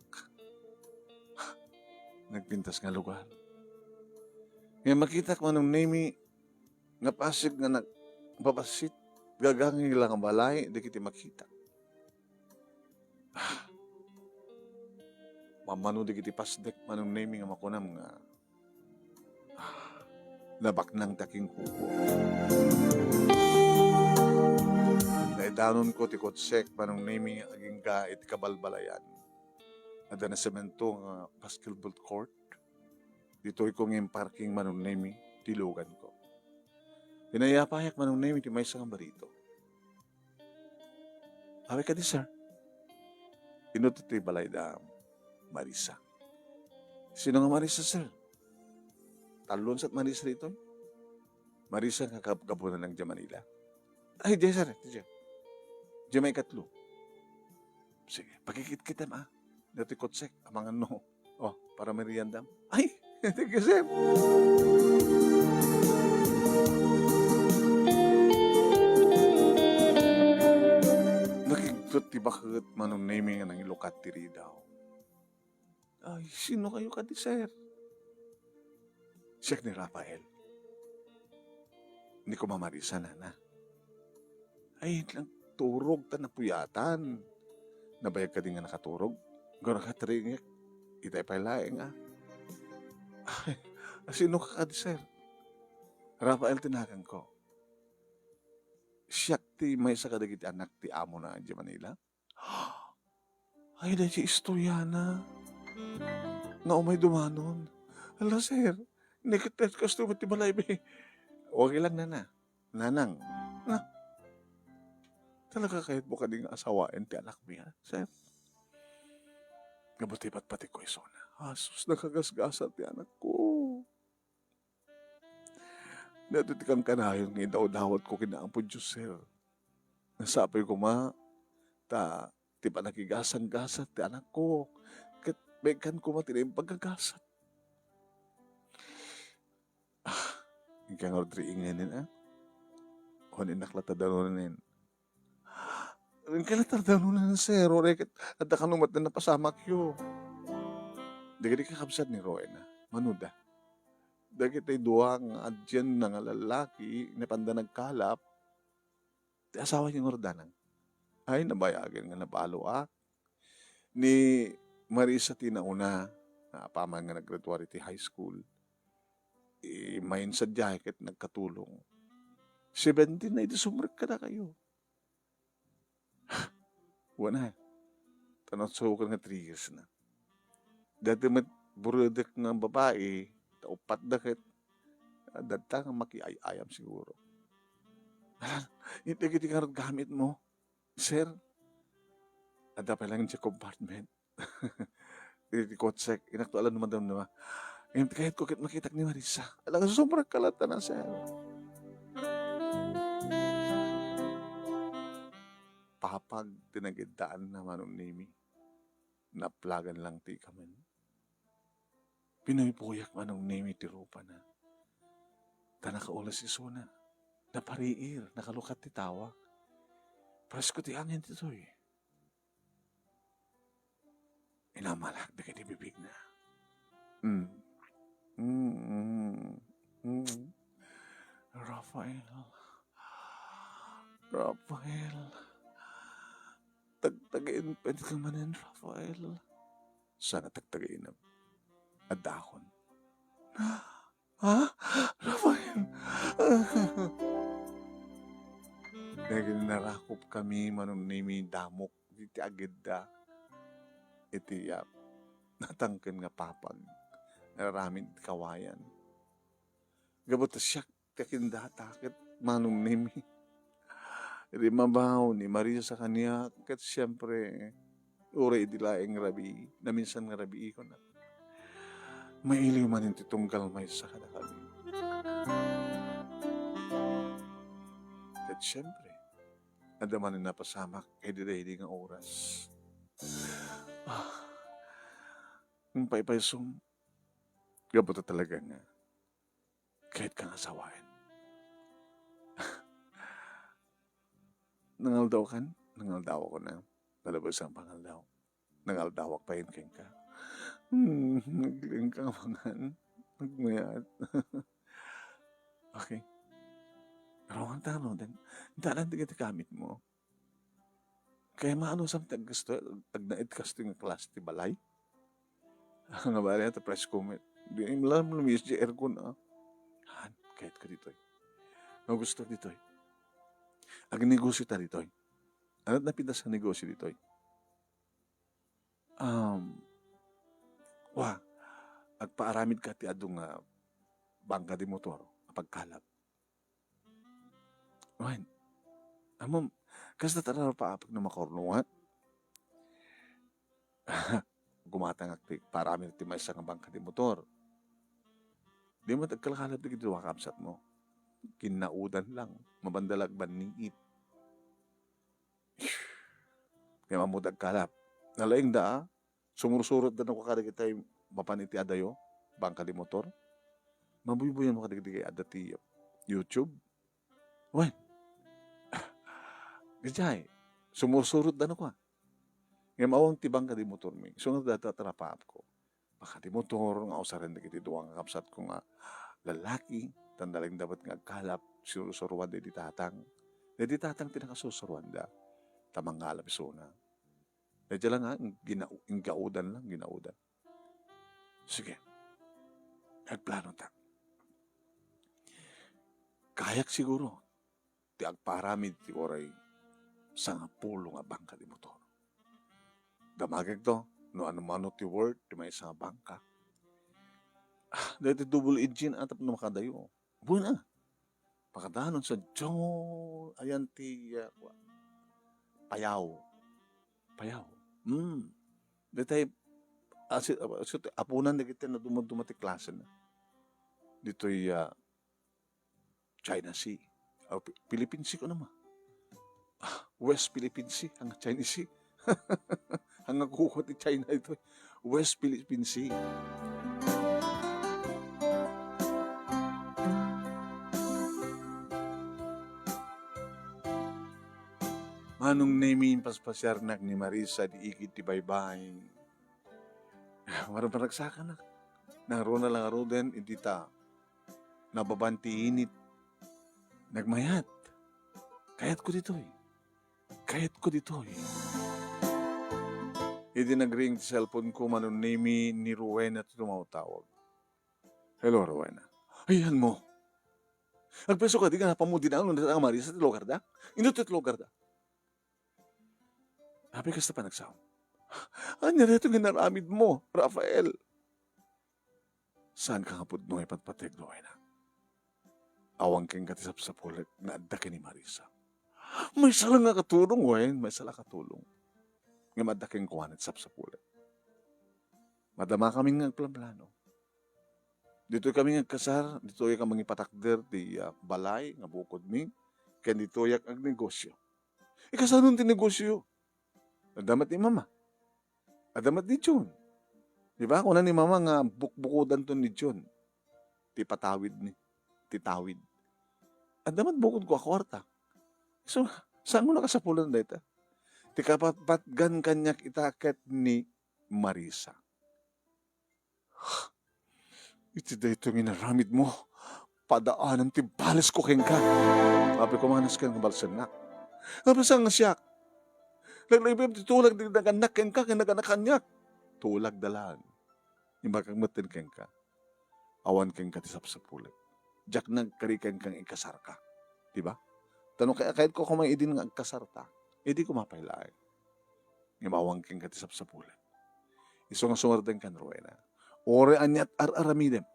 nagpintas nga lugar. Ngem makitak, Manong Nemi, nga pasig nga nagbabassit, gagangay la nga balay dagiti makitak. Ah, mammano dagiti pasdek, Manong Nemi, nga makunam nga, ah, nabaknang ti akingkuko. Naidanonko ti kotsek, Manong Nemi, agingga iti kabalbalayan. Adda nasemento nga basketball court. Ditoyko nga imparking, Manong Nemi, ti luganko. Pinayapayak, Manong Nemi, ti maysa nga barito. "Awayen kadi, sir?" Inut ti balay da Marisa. "Sino nga Marisa, sir? Tallo sa Marisa ditoy." "Marisa nga kab-, gapu na lang dyan Manila?" "Ay, di, sir. Di, di. Di may katlo." "Sige, pakikitkitem, ah. Dati kotsek, amangan no. Oh, para meriendam." "Ay, thank you, sir." Nakigtot ti baket, Manong Nemi, nga nangilukat ti ridaw. "Ay, sino kayo kadi, sir?" "Siak ni Rafael." "Ni Kuma Marisa, nana." "Ay, nagturog ta napuyatan. Nabayag kadi nga nakaturog? Gura ka taringek. Itay pay laeng, ah." "Ay, sino ka kadi, sir?" "Rafael ti naganko. Siak ti maysa kadagiti anak ti amona idiay Manila." "Ay, daydi istoriana nga umay dumanon. Ala, sir, ni ket kastoy met ti balay, be." "Wagi lang, nana. Nanang, na, talaga kayatmo kadi nga asawaen ti anakmi, ha, sir?" Gapu ti patpatikko isuna. Asus, nakagasgasat ti anakko. Daytoy ti kankanayon nga idawdawatko ken Apo Dios, sir. Nasapoy koma ta ti panakigasanggasat ti anakko, ket maikkan koma ti naimbag a gasat. Ah, inka ngarud riingen, ah. Wen, innak la ta danunen. Inka la ta danunen, sir. Uray ket adda kano met napasamakyo. Dagiti kakabsat ni Roena, manuda. Dagiti dua nga adienna nga lallaki, napanda nagkalap, ti asawa ni Ngordanang. Ay, nabayagen nga nabaloak. Ni Marisa ti nauna, nga apaman nga naggraduar iti high school. Immayen sadiay ket nagkatulong. Seventeen na idi sumrek kadakayo. Wen, ta no, sukar nga three years na. Daytoy met buredek nga babai, ta uppat da ket, ah, dadta nga makiay-ayam siguro. Alan, dagiti ngarud gamitmo, sir? Adda pay laeng idiay compartment. Iti kotsek, innak to alan madamdama. Ngem ti kayatko ket makitak ni Marisa. Ala, sumrek ka latta na, sir. Papag ti nagiddaanna, Manong Nemi. Naplagan lang ti ikamen. Pinuypuyak, Manong Nemi, ti rupana. Ta nakaulas isuna. Napariir, nakalukat ti tawak. Presko ti angin ditoy. Inamalak dagiti bibigna. Mm. Mm, mm, mm. "Rafael. Rafael. Tagtagainka manen, Rafael." Sana tagtagainam. Addakon. "Ha? Rafael?" Naginarakop kami, Manong Nemi, damok iti agidda. Iti, ah, natangken nga papag nga aramid iti kawayan. Gapu ta siak ti akindata ket Manong Nemi. Idi mabaw ni Marisa kaniak, ket siempre, uray idi laeng rabii, naminsan nga rabii, kunak, mailiw manen ti tunggal maysa kadakami. Ket siempre, adda manen napasamak iti daydi nga oras. Ah, ngem paypaysom, gapu ta talaga nga kayatka nga asawaen. Nangaldawkan? Nangaldawak, kunak. Nalabes ang pangaldaw. Nangaldawak pay kenka. Hmm, naglaing ka nga mangan. Nagmayat. Okay. Pero ang taro, den, dalan dagiti gamitmo. Kaya maano sa ti aggasto, agnaed kastoy nga klase ti balay? Nga balay ta price commit. Di imlam lumis di aircon, ah. Han, kayat ko ditoy. Nga gusto ditoy. Agnegosyo ta ditoy. Ano napitas nga negosyo ditoy? Um, wa, agpaaramid ka ti adu nga bangka di motor, a pagkalap. Wen, ammom, kasta ta rapaapek no makurno, ha? Gumatangak ti paramid ti maysa nga bangka di motor. Di met agkalkalap dagiti dua kabsatmo. Kinnaudan lang, mabanda la agbanniit. Kaya mammo dagkalap. Nalaing da, ah. Sumursurot da no kadagitay mapan iti adayo, bangka di motor. Mabuybuyan mo kadagitay adda ti YouTube. Wen. Gajay, sumursurot da no kwa. Ngem awan ti bangka di motor mi. So nga data trapaap ko. Bangka di motor nga usaren dagiti dua nga kabsat ko nga lalaki, tan nalaing da met nga agkalap, sinurusuruan da idi tatang. Idi tatang ti nakasurusuruan da. Ta mangalap isuna. Daydiay lang nga, gina-, inggaudan lang, ginaudan. Sige. Agplano ta. Kayak siguro ti agpaaramid ti uray sangapulo nga bangka di motor. Damagek to, no ano mano ti worth ti maysa nga bangka. Ah, daytoy double engine atap no makadayo. Buena. Pakadanon sa John, ayan ti, ah, Payao. Payao. Hmm. Daytoy, asi-, asi-, apunan dagiti na dumaduma ti klase na. Ditoy, ah, China Sea. O, Pi-, Philippine Sea ko naman. Ah, West Philippine Sea, ang China Sea. Ang kuko ti China ito. West Philippine Sea. Manong Nemi, inpaspasiarnak ni Marisa di igid ti baybay. Maragsakan na. Nangruna lang aruden, iti ta nababan ti init. Nagmayat. Kayatko ditoy. Kayatko ditoy. Idi nagring ti cellphone ko, Manong Nemi, ni Rowena ti tumawtawag. Hello, Rowena. Ayan mo. Agpeso ka, di ka napamudinaan, no, na Marisa ti lugar da? Ino ti lugar da? Apay kasta panagsaom? Ania daytoy nga inaramid mo, Rafael? Saan ka nga pudno nga ipatpateg, Rowena? Awan kenka ti sapsapulek nga adda ken ni Marisa. Maysa lang nga katulong, wen, maysa lang katulong. Ngem adda kenkuana ti sapsapulek. Madama kami nga agplanplano. Ditoy kami nga agkasar, ditoy ka mangipatakder ti, ah, balay nga bukodmi, ken ditoyak agnegosyo. Ikasanon ti negosyo? Adda met ni Mama. Adda met ni John. Di ba? Kuna ni Mama nga bukbukodanto ni John ti patawid ni, ti tawid. Adda met bukodko a kuarta. So, saan mo nakasapulan dayta? Ti kapatpatgan kaniak ita ket ni Marisa. Iti daytoy nga inaramidmo, padaanam ti balesko kenka. Apay, kumanas ken nga balsennak. Apay, saan nga siak? Laglagbem ti tulag ti nagannak kenka ken nagannak kaniak. Tulagda laeng. Imbagak metten kenka. Awan kenka ti sapsapulek. Diak nagkari kenka nga ikasarka. Di ba? Ta no kay-, kayatko koma idin nga agkasarta, idi koma pay laeng. Ngem awan kenka ti sapsapulek. Isu nga sumardeng kan Rowena. Uray aniat ar-aramidem,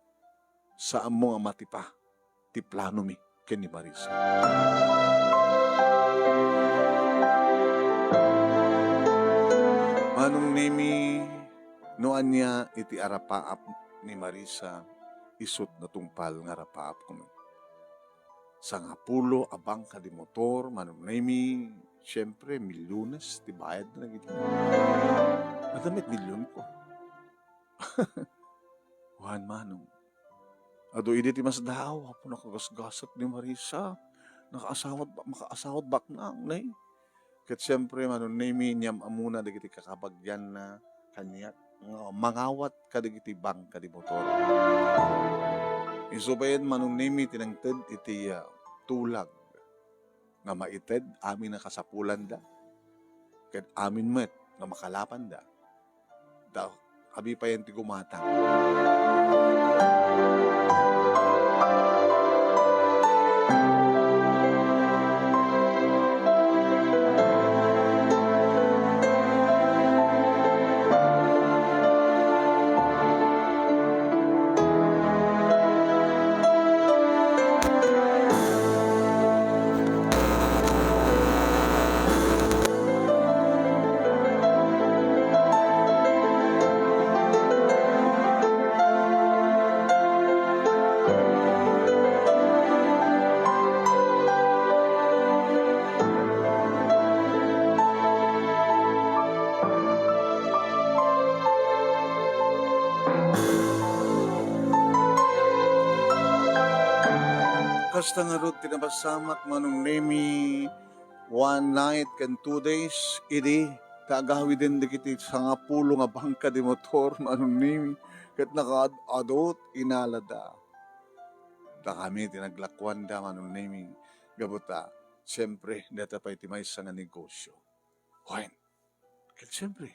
saanmo nga matipa ti planomi ken ni Marisa. Manong Nemi, no ania iti arapaap ni Marisa, isut natungpal nga arapaapko met. Sangapulo a bangka di motor, Manong Nemi, siyempre, milyones ti bayad na gid. Adda met milyonko. Wen, Manong. Adu idi ti masdaaw, apo, nakagasgasat ni Marisa. Nakaasawat ba-, makaasawat baknang, ne? Ket siyempre, Manong Nemi, inyam-amona dagiti kakabagianna kaniak. nga mangawat kadagiti bangka di motor. Isu payen, Manong Nemi, ti nangted iti, ah, tulag nga maited amin a kasapulanda, ket amin met nga makalapanda. Da, abi payen ti gumatang. Kasta ngarud ti napasamak, Manong Nemi, one night ken two days idi ta agawiden dagiti sangapulo nga bangka di motor, Manong Nemi, ket nakaad-adu ti inalada. Dakami ti naglakuanda, Manong Nemi, gapu ta, siyempre, dayta pay ti maysa nga negosio. Wen, ket siyempre,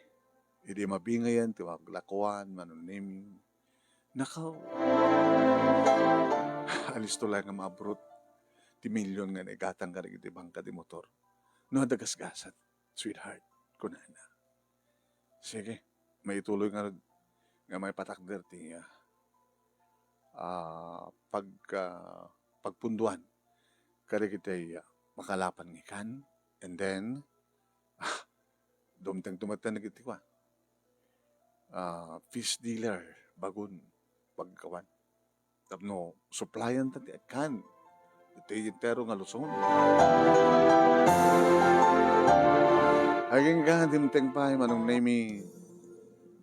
idi mabingayan ti maglakuan, Manong Nemi, nakaw, alisto laeng nga maabrot ti milyon nga naigatang kadagiti bangka di motor. No adda gasgasat, sweetheart, kunana. Sige, maituloy nga, nga maipatakder ti, ah, ah, pag-, ah, pagpunduan kadagiti, ah, makalapan nga ikan, and then, ah, dumteng tumatan dagiti kua, ah, fish dealer, bagun, pagkawan. Tapno supplyan ta ti agkan iti entero nga Luzon. Agingga, dimteng pay, Manong Nemi,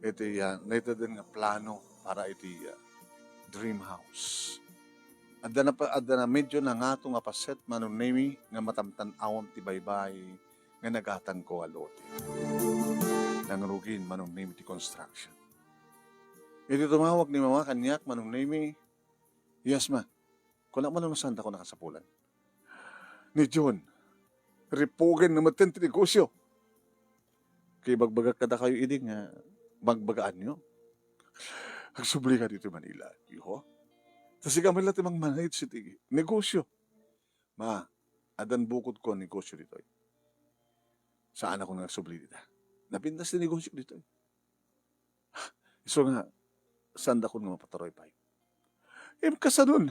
iti, ah, naiteden nga plano para iti, ah, dream house. Adda na pa, adda na medyo nangato nga paset, Manong Nemi, nga matamtan-awam ti baybay nga nagatangko a lote. Nangrugin, Manong Nemi, ti construction. Iti tumawag ni Mama kaniak, Manong Nemi, "Yes, ma." Kuna man, no saandako nakasapulan. Ni Jun, ripugen na metten ti negosio. Kay ibagbagak kadakayo idi nga bagbagaanyo. Agsubli ka dito Manila, iho. Ta sika met la ti mangmanage iti negosio. Ma, addan bukodko a negosio ditoy. Saan ako nga agsubli dita. Napintas ti negosio ditoy. Isu nga, saandakon nga mapaturoy pay. Em, kasanon?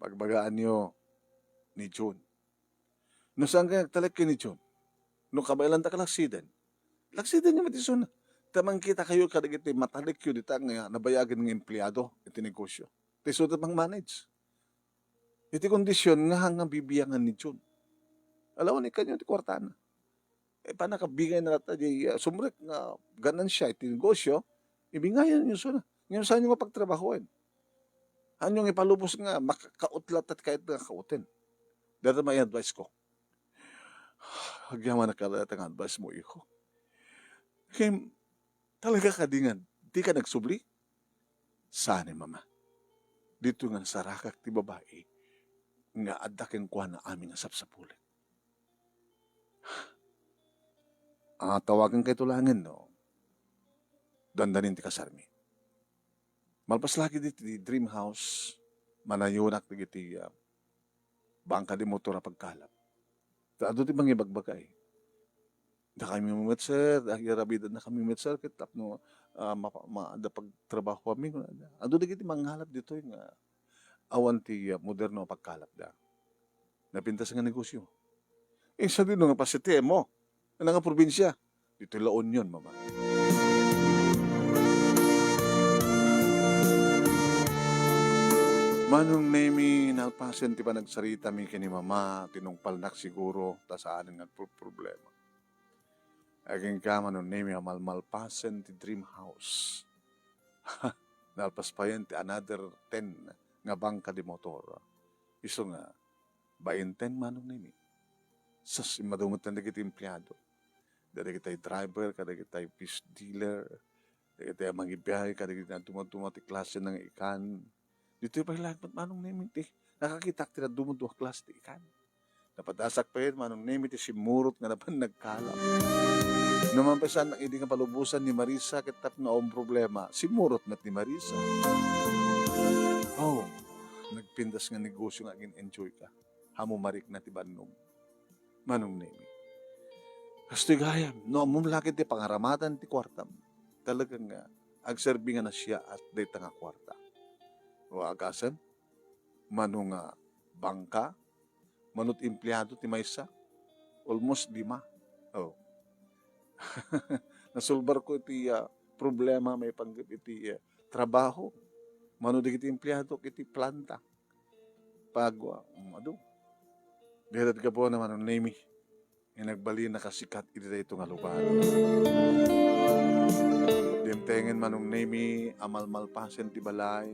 Bagbagaanyo ni Jun. No saan kay agtalek ken ni Jun? No kabaelan ta kalaksiden. Laksidenyo met isuna. Ta mangkitakayo kadagiti matalekyo dita nga nabayagen nga empleado iti negosio. Ti isu ti pang-manage. Iti kondisyon nga, nga bibiangan ni Jun. Alawan ikanyo ti kuartana. Eh, panakabingay na latta di, ah, sumrek nga ganansya iti negosyo, ibingayan yo suna. Ngem saanyo nga pagtrabahoen. Anyo nga ipalubos nga makakaut latta ti kayat nga kauten. Dayta may advice ko. Agyamanak kadayta nga advice mo, iho. Ngem, talaga kadi nga di ka nagsubli? Saan, Mama. Dito nga nasarakak ti babai nga adda kenkuana amin nga sapsapulek. Ah, tawagan kay to langen, no? Dandanin ti kasarmi. Malpas lagi diti dream house, manayonak dagiti, ah, bangka di motor a pagkalap. Ta adu ti mangibagbaga, eh. "Dakami met, sir, ah, iyarabidan nakami met, sir, ket tapno, ah, mapa-, ma-, adda pagtrabaho kami," kunada. Adu dagiti mangalap ditoy nga awan ti, ah, moderno a pagkalapda. Napintas nga negosyo. Insan dino nga pasitemo? Ano nga probinsya? Ditoy La Union, Mama. Manong Nemi, nalpasen ti panagsaritami ken ni Mama, tinungpalnak siguro, ta saan nga agproproblema. Agingga, Manong Nemi, a malmalpasen ti dream house. Nalpas payen ti another ten nga bangka di motor. Isu nga, bainten, Manong Nemi. Sas, immadu metten dagiti empleado. Dagiti driver, kadagiti fish dealer, Dagiti a mangbibiyahe kadagiti nadumaduma ti klase nga ikan. Ditoy pay laeng met, Manong Nemi, ti nakakitak ti nadumaduma klase ti ikan. Napadasak pay, Manong Nemi, ti simmurot nga napan nagkalap. No man pay saan idi nga palubosan ni Marisa ket tapno awan problema, simmurot met ni Marisa. Oh, nagpintas nga negosyo nga agin-enjoy ka. Amo marikna ti bannom, Manong Nemi. Kastoy gayam, no ammom la ket ti pangaramatan ti kuartam, talaga nga agserbi nga nasiaat dayta nga kuarta. Wa, agasem, mano nga bangka, mano ti empleado ti maysa, almost lima. Oh. Nasolbarko iti, ah, problema maipanggep iti, ah, trabaho. Mano dagiti empleado iti planta. Pagwa, um, adu. Dayta ti gapuana, Manong Nemi, nga nagbalin a kasikat iti dayto nga lugar. Dimtengen, Manong Nemi, a malmalpasen ti balay,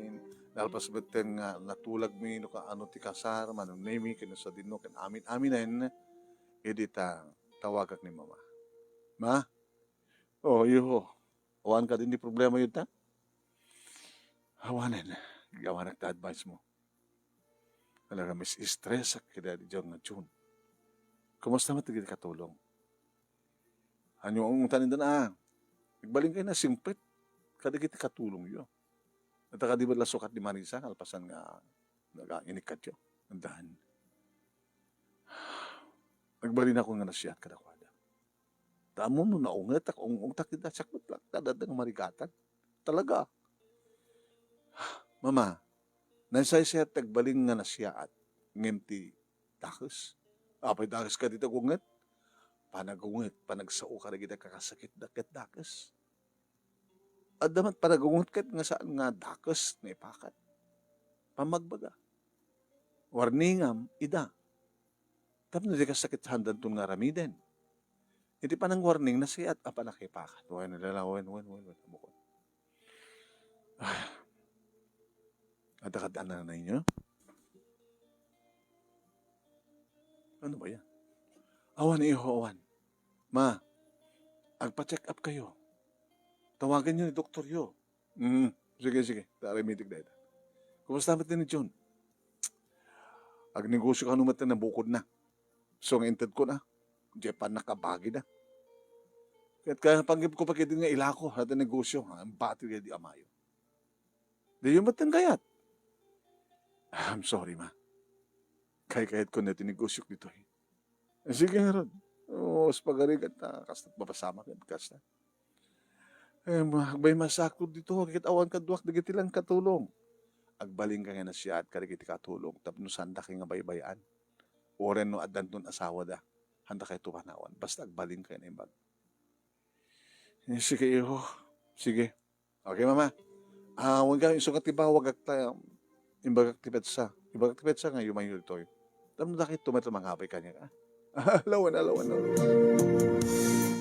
nalpas metten nga natulagmi no kaano ti kasar, Manong Nemi, ken no sadino, ken amin-aminen, idi ta tawagak ni Mama. Ma? Oh, iyo. Awan kadi ni problema yun ta? Awanen, gawanak ta advice mo. Talaga, mas stress ak kadaydi nga June. Kumusta met dagiti katulong? Ania nga ungtan inda na? Nagbalin kayo na singpet kadagiti katulong yo. At kadi ba la sukat ni Marisa, kalpasan nga nagainikkat yo? Andan. Nagbalin ako nga nasiat kadakuada. Ta ammom no naungetak, ung-ungtak ida, siak met la, ta adda nga marigatan. Talaga. Mama, nasaysayat ti agbalin nga nasiaat, ngem ti dakes. Apay dakes kadi ti agunget? Panagunget, panagsao kadagiti kakasakit ket dakes. Adda met panagunget ket nga saan nga dakes nga ipakat. Pammagbaga. Warningam ida. Tapno di kasakit sandanton nga aramiden. Iti panangwarning, nasiat a panakipakat. Wen, lalawen, wen, wen, wen, bukod. Ah. Adda kad ananay niyo? Ano ba yan? Awan, iho, awan. Ma, agpa-check up kayo. Tawagan niyo ni doktor yo. Mm, sige, sige. Tarimitik dayta. Kumusta met ni Jun? Agnegosyo kano met na bukod na. So nga inted ko na. Di pa nakabagi na. Ket kaya panggip ko pa kiti nga ilako, hati negosyo, ha? Ang bati kaya di amayo. Di yun ba't ang gayat? I'm sorry, ma. Kay kayat ko na ti negosyok ditoy. Eh, sige nga ron. O, mas pagarigat na. Kasta mapasamak yan, kasta. Eh, ma-, agbay masakod dito, ket awan kaduak dagiti lang katulong. Agbalin ka nga nasiat kadagiti katulong, tapno sanda kay nga baybay-an. Uray no addanton asawa da, handa kay to panawan. Basta agbalin ka nga imbag. Eh, sige, iho. Sige. Okay, mama. Ah, awan ka, isu nga ti bawag, agta, imbagak ti petsa. Imbagak ti petsa nga yumayo ditoy. Tapno dakay tumet mangabay kaniak, ah. Alawan, alawan, alawan.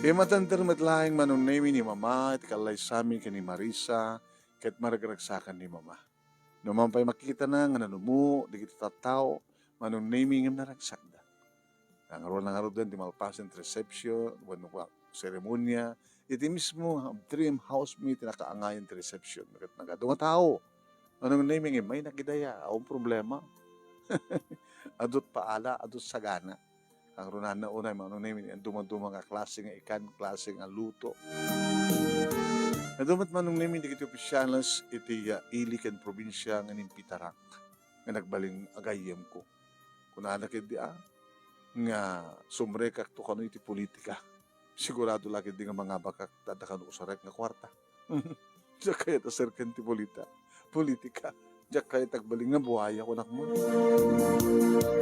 Imatanter met laeng Manong Nemi ni Mama, iti kallaysami ken ni Marisa, ket maragragsakan ni Mama. No man pay makitana nga nanumo, dagiti tattao, Manong Nemi ngem naragsakda. Nangarud-, nangaruden ti malpasen ti reception, wenno seremonia, iti mismo dream house mi ti nakaangayan ti reception. Ket nagadu nga tao. Manong Nemi ngem, ay, nakidaya, awan problema. Adut paala, adut sagana. Nangrunana unay, Manong Nemi, ang dumaduma nga klase nga ikan, klase nga luto. Nadumat, Manong Nemi, dagiti opisyales iti, ah, ili ken probinsya nga inimbitarak nga nagbalin a gayyemko. Kunana ketdi, ah, nga sumrekak to kano iti politika. Sigurado la ketdi nga mangabakak ta adda kano usarek nga kuarta. Diak kayat a serken ti polita-, politika. Diak kayat agbalin nga buaya, kunak man.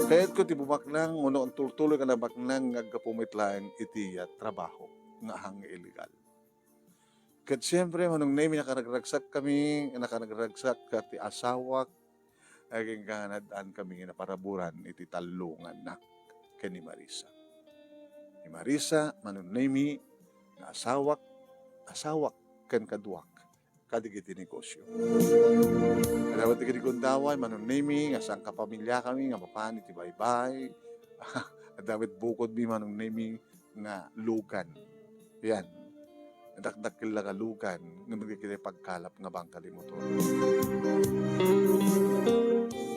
Kayatko ti bumaknang, wenno tultuloy nga nabaknang nga aggapu met laeng iti, ah, trabaho nga ahan nga illegal. Ket siempre, Manong Nemi, nakaragragsak kami, nakaragragsak ti asawak, agingga nga naad-an kami nga naparaburan iti tallongannak ken ni Marisa. Ni Marisa, Manong Nemi, nga asawak, asawak ken kaduak kadagiti negosyo. Adda met dagiti gundaway, Manong Nemi, nga sangkapamilya kami nga mapan iti baybay. Adda met bukodmi, Manong Nemi, nga lugan. Yan. dakdakkel la nga lugan, ngem dagiti pagkalap nga bangkal imo tulong.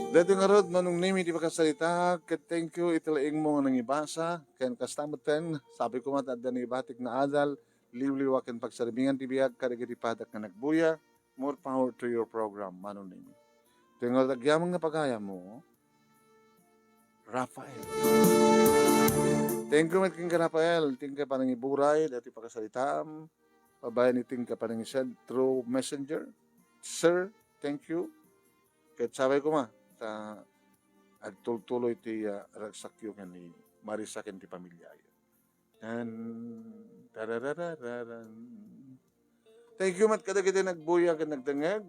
Daytoy ngarud, Manong Nemy, ti pakasarita, ket thank you iti laingmo nga nangibasa, ken kasta metten, sabi ko met adda naibatik nga adal, liwliwa ken pagsarmingan ti biag kadagiti padak nga nagbuya. More power to your program, Manong Nemy. Daytoy ngarud, agyamanen nga pagayammo, Rafael. Thank you met kenka, Rafael. Thank you panangiburay daytoy pakasaritaam. Babaen iti kenka panangisend through messenger. Sir, thank you. Ket sabay koma ta agtultuloy ti, ah, ragsakyo ken ni Marisa ken ti pamilyayo. Tan, tarararararan. Thank you met kadagiti nagbuya ken nagdengngeg.